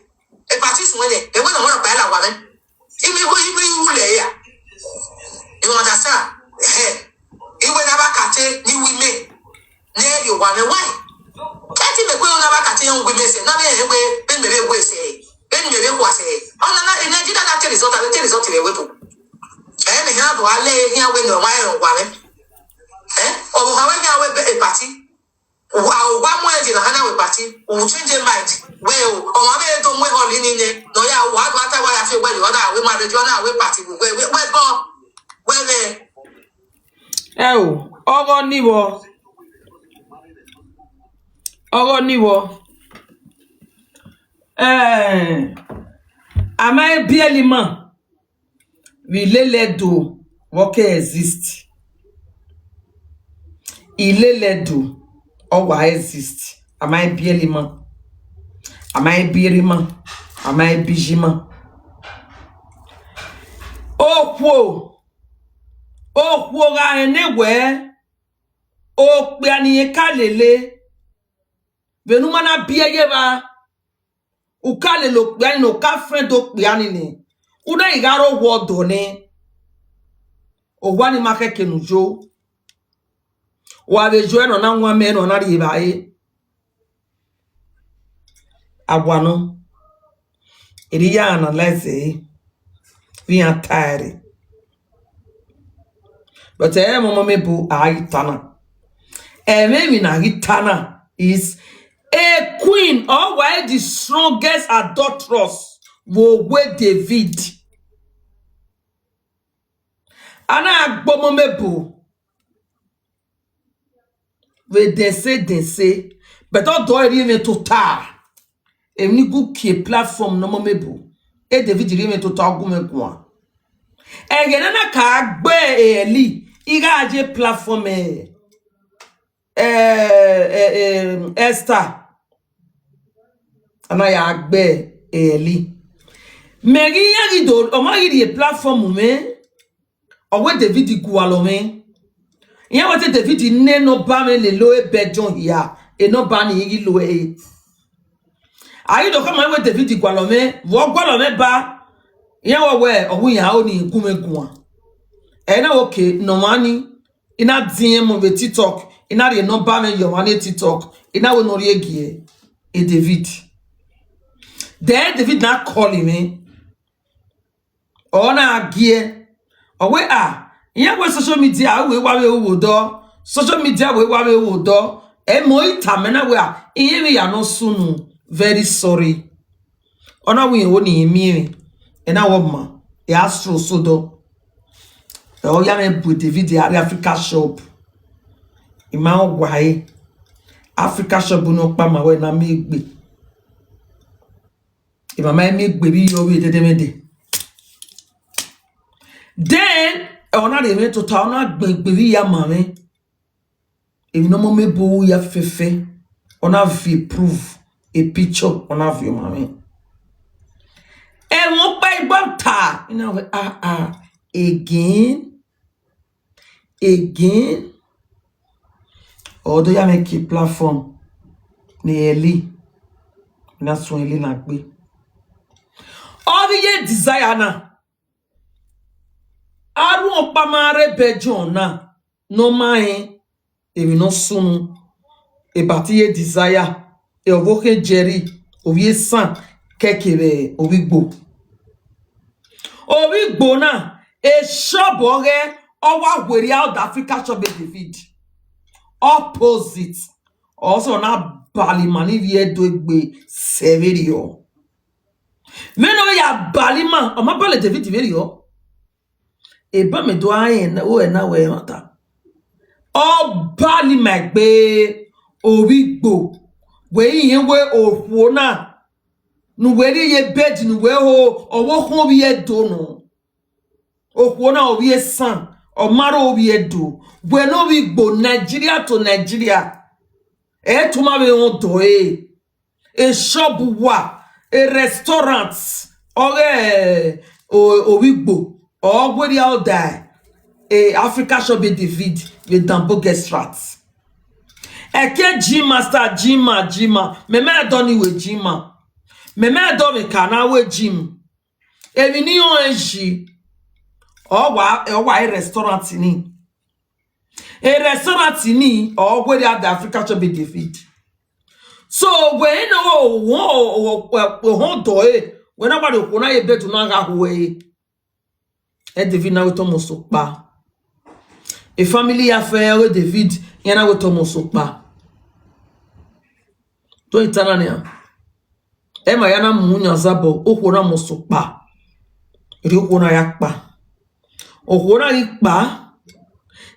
E party suẹn nẹ, e wẹ ne ọ rhọkpa la wa mwẹ. I me, i me ru lẹ ya. You understand? Eh. I wẹ ne a ba kate ni wi me. Ne yo wa mwẹ why? Ẹ ti mẹ kue na ba kate yan wi me sẹ, na me he we be me be we sẹ. Be me be wa sẹ. Ona na, e Nigeria na te result, a te result re we bo. Eh, me ha do ale, ya we no wa e wa me. Eh? O ha we ya we be e party. Wa, wa mu ẹdẹ na hana we party, u change mind. We o, ọmwa vbe do mu ehọ lini nẹ, nọ ya, wa do ata wa ya fi ogbe yo, ọ na we marriage, ọ na we party, we, we, we bọ, we vẹ. Ẹ o, ọghọ ni vbọ. Ọghọ ni vbọ. Eh, a ma biẹlẹ ima vbe ilele Ẹdo vbe ọ ke exist. Ilele Ẹdo ọ wa exist. A ma biẹlẹ ima, a ma biẹrẹ ima, a ma bi iye ima. Okhuo, okhuo gha rẹn ne wẹ okpia ne irẹn ka lele, vbene u ma na biẹ ye evba, u ka lele okpia ni, ne u ka friend okpia ni nẹ, u na i gha rre owa ọdọ nẹ, owa ni ma khẹke ne u yo. Wa vbe yo ẹre ne ọ na wan mẹ, ne ọ na rhie evbare. A wa nọ, erriọ I ya analyze ẹre vbe iran ta ẹre. But ẹmwẹ ọmọ mẹ bu a ghi ta na. Ẹmwẹ emwi ne a ghi ta na is a queen, or wa the strongest adulteress vbe owa David. A na gbe ọmọ mẹ bu vbe dẹse dẹse, but ọ do rhie mwẹ tota. Emwi ni gu kie platform ne ọmọ mẹ bu, e David rhie mwẹ tota, ọ gu mwẹ guan. Ẹghẹ ne a na ka gbe Eli, I gha ye platform, eh, eh, eh, eh, Esther. A na ya gbe Eli. Mẹ ghi iran ghi do, ọ ma ghi rhie platform mwẹ, ọ wẹ David gualọ mwẹ. Iran wẹ te David ne nọmba mwẹ lele ebe John hia, e nọmba ni I ghi lo ẹre. A ghi do khama wẹ David gualọ mwẹ, vbe ọ gualọ mwẹ ba, iran wẹ wẹ ọ wẹ iran ro ni gu mwẹ guan. Ẹ na wẹ okay, ne ọmwa ni, I na diẹn mu vbe TikTok, I na rhie nọmba mwẹ ye ọmwa ni TikTok, I na wẹ ne ọ rhie gie e David. Then David na call mwẹ. Ọ na gie, ọ wẹ, ah, iran wẹ social media wẹ wa vbe ru vbe odọ, social media wẹ wa vbe ru vbe odọ. Ẹ mọ ita mẹ na wẹ, ah, iran vbe ya nọ sunu, very sorry. Ọ na wẹ iran wo ni miẹn mwẹ, ẹ na wẹ ọ ma, ẹ a sro sodọ. Ẹ ọ ya mwẹ bu David a rre Africa shop. I ma rẹn ọguae, Africa shop ne ọ kpa ma wẹ ne a miẹn egbe. Emwa ma miẹn egbe vbe iyọ vbe dẹdẹmwẹdẹ. Then, ọ na rhie mwẹ tota, ọ na gbẹn egbe vbe iya ma mwẹ. Emwi ne ọmọ mẹ bu ya fẹfẹ, ọ na viọ proof, e picture, ọ na viọ ma mwẹ. Ẹmwẹ ọkpa igba ta, I na wẹ, ah, ah, again, again. Ọ do ya mwẹ kie platform ne Eli, na suẹn Eli na gbe. Ọ ghi ye Desire na, a ru ọkpa ma rre ebe John na, ne ọ ma rẹn emwi ne ọ sunu, eba te iye Desire, e ọvbokhan Jerry, ovbi esan, kẹkevbe ovbi igbo. Ovbi igbo na, e shop ọghẹe, ọ wa werriẹ ọdọ Africa shop e David. Opposite, ọ sẹ ọ na bali ima ni vbe Ẹdo egbe sẹ vberriọ. Vbene ọ ya bali ima, ọ ma bali David vberriọ. Eba mẹ do a rẹn ru ẹna wẹ ẹmwata. Ọ bali ima egbe, ovbi igbo, wẹ irẹn wẹ okhuo na, ne uwẹ rhie ye bed ne uwẹ ho, ọvbokhan ovbi Ẹdo nọ. Okhuo na ovbi esan, ọ ma rre ovbi Ẹdo, wẹ ne ovbi igbo Nigeria to Nigeria. Ẹ tu ma vbe rẹn ọdọ ẹre. E shop wa, e restaurant, ọghe o-, ovbi igbo, ọ werriẹ ọdọ e Africa shop e David vbe Danbo Guest Rat. Ẹke gym master, gym ma, gym ma, mẹ ma dọ ni wẹ gym ma. Mẹ ma dọ vbe ka na wẹ gym. Emwi ne I rẹn yi, ọ wa, ọ wa e restaurant ni. E restaurant ni, ọ werriẹ ada Africa shop e David. So, wẹ ne ohọn dọ ẹre, wẹ na wa rhie okhuo na ye bed na gha hu ẹre. E David na wẹ te ọmọ sokpa. E family ya fẹ ọghe David, iran na wẹ te ọmọ sokpa. Do ita na nian. Ẹ ma ya na mu yan zabọ, okhuo na mọ sokpa. Erriọ okhuo na ya kpa. Okhuo na ghi kpa,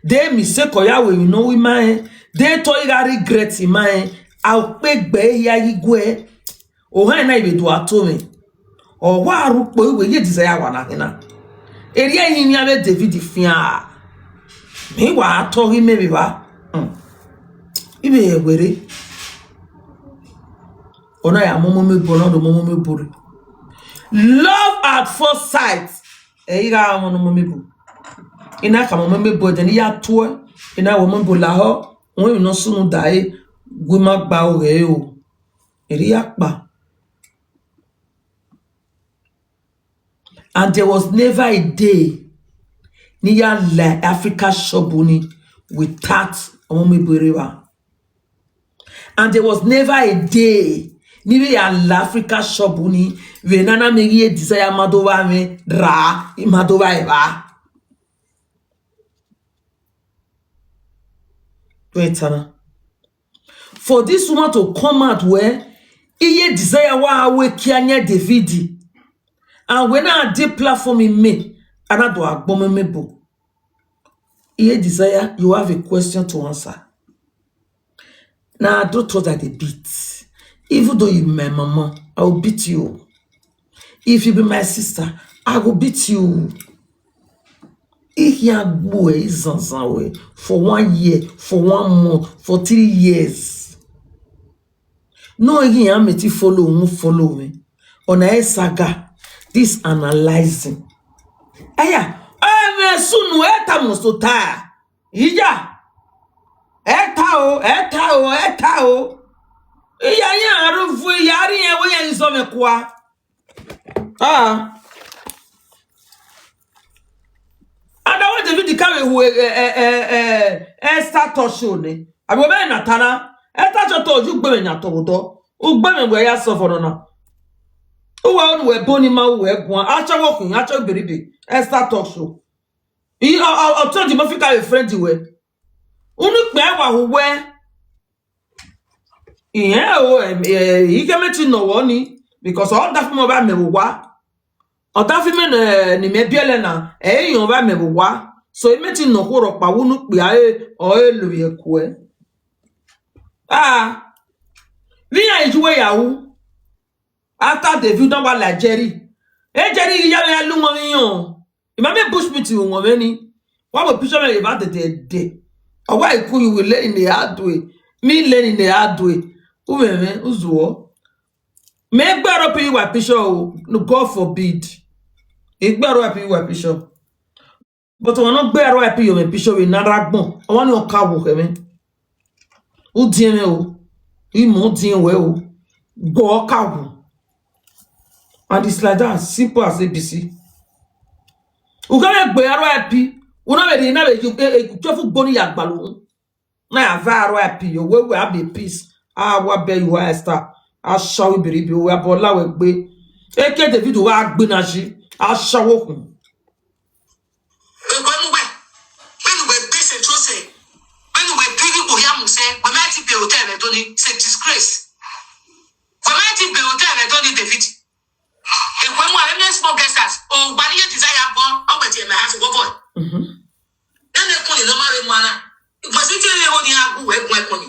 de mistake ọ ya ru emwi ne ọ ru ima rẹn, de te ọ ghi gha regret ima rẹn, a ukpe gbe hia ghi guẹ. Ohẹn na i vbe do a to mwẹ. Ọ wa rre ukpo iwe ye Desire wa na khin na. Erriọ iyinmwian vbe David fian. Mẹ wa tọ ghi mẹ vbe evba. Hmm. I vbe werriẹ. Ọ na ya mu ọmọ mẹ ebo, ọ na do mu ọmọ mẹ ebo rre. Love at first sight. Ẹ i gha wọn ne ọmọ mẹ ebo. I na khama ọmọ mẹ ebo ẹdẹ ne I ya tuẹ. I na wẹ ọmọ ebo lahọ. Wẹ emwi ne ọ sunu da ẹre, gu ima gba aro ghẹ o. Erriọ akpa. And there was never a day ne I ya la Africa shop ni without ọmọ mẹ ebo rre evba. And there was never a day ne I vbe ya la Africa shop ni vbe ne a na miẹn ghi ye Desire ma do vba mwẹ ra, I ma do vba evba. Wẹ ta na. For this woman to come out wẹ, iye Desire wa wẹ kia yan David. And wẹ na dẹ platform mẹ, a na do a gbe ọmọ mẹ ebo. Iye Desire, you have a question to answer. Na doctor that dey beat. Even though you be my mama, I will beat you. If you be my sister, I go beat you. I khian gbe uẹ, I zanzan uẹ for one year, for one month, for three years. No, I khian mẹ ti follow, won't follow me. Ọna ẹ saga, this analyzing. Aya, ẹ mwẹ sunu, ẹ ta must to ta. Iya, ẹ ta o, ẹ ta o, ẹ ta o. Iya, iya, aruvbu, iya, ri yẹn, wẹ yẹn zọ mwẹ kua. Ah. Ada wẹ David ka vbe hu, eh, eh, eh, eh, Esther talk show nẹ. Avbe ọmọ na ta na, Esther talk show, ugbẹmwẹ yan tọ vbe odọ. Ugbẹmwẹ wẹ ya suffer nọ na. Uwẹ unu wẹ bọ ni ma uwẹ guan. Acha wọ khun, acha iberibe. Esther talk show. I, ọ, ọ, ọ tọ di ma fi ka vbe friend wẹ. Unu kpẹ wa hu wẹ. Irẹn o, em, eh, I khẹ mẹ ti nọ wọ ni, because ọ da fi mẹ ọvba mẹ vbe owa. Ọ da fi mẹ ne, ne imẹ biẹlẹ na, ẹ i yan ọvba mẹ vbe owa. So, imẹ ti nọ okhuo rhọkpa vbe unu kpia, ẹ, ọ i lovbiẹ kuẹ. Ah, vbe iran i ju uwẹ ya ru? After David, ọ wa la Jerry. E Jerry ghi ya vbe ya lu wọn vbe iran. I ma miẹn bush meat vbe wọn vbe ni. Wa wẹ picture mwẹ eva dẹdẹdẹ. Ọ wa i ku yu wẹ leni ne a due. Mi leni ne a due. U mwẹ mwẹ, u zuọ. Mẹ gbe aro pi wa picture o. No, God forbid. I gbe aro pi wa picture. But ọmwa ne ọ gbe aro pi yọ mwẹ picture vbe ne a rre agbọn. Ọmwa ni ọ ka wo khẹ mwẹ. U diẹn mwẹ o. I mọ diẹn wẹ o. Gọ ka wo. And it's like that, simple as A B C. U gha vbe gbe aro pi, u na vbe rhie, na vbe ye, e, e, ukefu gbo ni ya gbalọ. Na ya va aro pi, yo, we, we have a peace. A wa bẹ you are Esther. A sha wi biribi, we abọ la wẹ gbe. Eke David wa gbe na ji. A sha wo khun. Egbe mu wẹ, vbene uwẹ gbe sẹ trose, vbene uwẹ bi ghi kpo hia mu sẹ, wẹ ma ti be hotel vbe do ni, it's a disgrace. Wẹ ma ti be hotel vbe do ni, David. Egbe mu avbe small gangsters, o gba ni ye Desire bọ, ọ gbẹdẹ my house, go boy. Mhm. Nene ẹkun ni ne ọ ma vbe mu ana. Ugbẹn si te vbe ho ni a gu wẹ gun ẹkun ni.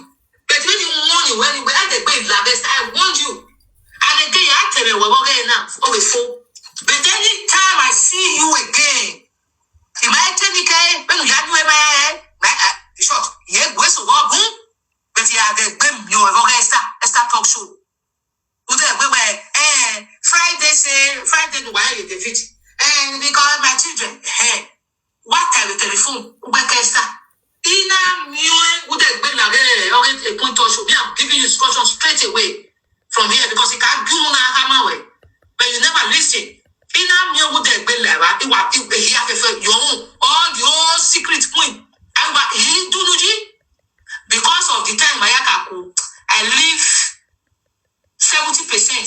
But when you warn you, when you, when they go in Lagos, I warned you. And again, I tell you, we will get enough. Oh, we fool. But anytime I see you again, you might tell me, "Hey, when you have you ever, my, uh, short, yeah, go so go boom." But you have a game, you will get Esther, Esther talk show. Ude we, we, eh, Friday say, Friday no why you David. Eh, because my children, eh, what time the telephone, we can start. Ina mio, ude gbe la, eh, okay, a point of show. Me, I'm giving you instruction straight away from here because he can't do na hammer way. But you never listen. Ina mio, ude gbe la, right? He wa, he, he have a, your own, all the whole secret point. I wa, he do nuji. Because of the time I, I leave seventy percent,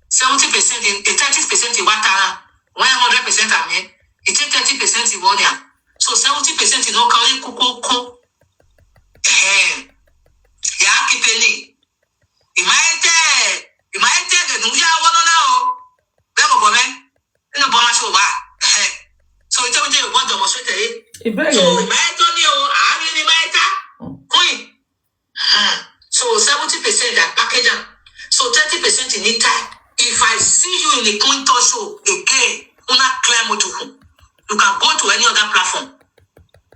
seventy percent in, in thirty percent in one time, one hundred percent, I mean, it take thirty percent in one year. So seventy percent in all, can you cook, cook, cook? Eh, yeah, keep it in. It might, eh, it might take a new year, one now. Bẹ́ẹ̀ bọ̀ mẹ́, inú bọ́ máa ṣe wà. Eh. So, ìtẹ́wọ́n jẹ́ ìwọ́n jọmọ sóde. Ìbéèrè. So, ìmọ̀ ẹ̀ tó ní o, àárín ni máa ta. Mm. Queen. Hmm. So, seventy percent that package am. So, thirty percent Tinita, if I see you in the Queen Talk Show again, una climb to who? You can go to any other platform.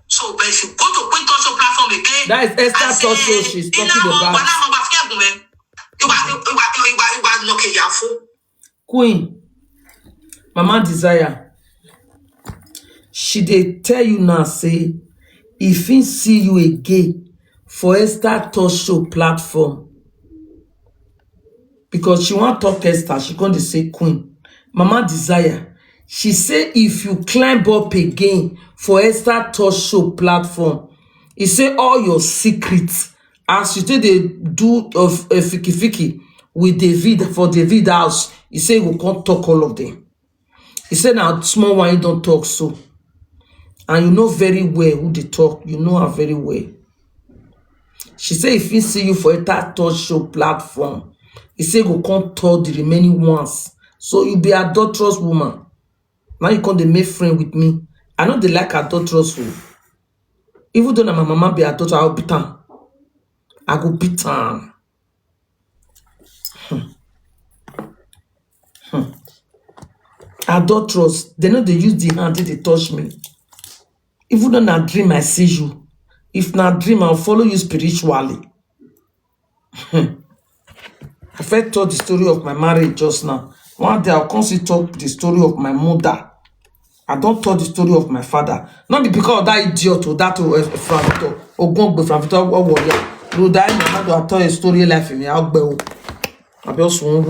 So, but if you go to Queen Talk Show platform again, That is Esther I say, Talk Show she's talking about. Queen, Mama Desire, she dey tell you now say, if he see you again for Esther Talk Show platform, because she wan talk Esther, she come dey say Queen. Mama Desire, she say if you climb up again for Esther Talk Show platform, he say all your secrets, as you take dey do of uh, fiki fiki with David for David house, he say he go come talk all of them. He say na small one he don talk so. And you know very well who dey talk. You know her very well. She say if he see you for Esther Talk Show platform, he say go come talk the remaining ones. So you be adulterous woman. Now you come dey make friend with me. I no dey like adulterous o. Even though na my mama be adulterous, I go beat am. I go beat am. Hmm. Hmm. Adulterous, they no dey use the hand, they dey touch me. Even though na dream I see you, if na dream, I'll follow you spiritually. Hmm. I first told the story of my marriage just now. One day I'll come see talk the story of my mother. I don tell the story of my father. Not be because of that idiot or that uh, Franvito. Ogongbe Franvito or warrior. Rhoda, I tell a story life in me. I'll be. I be also.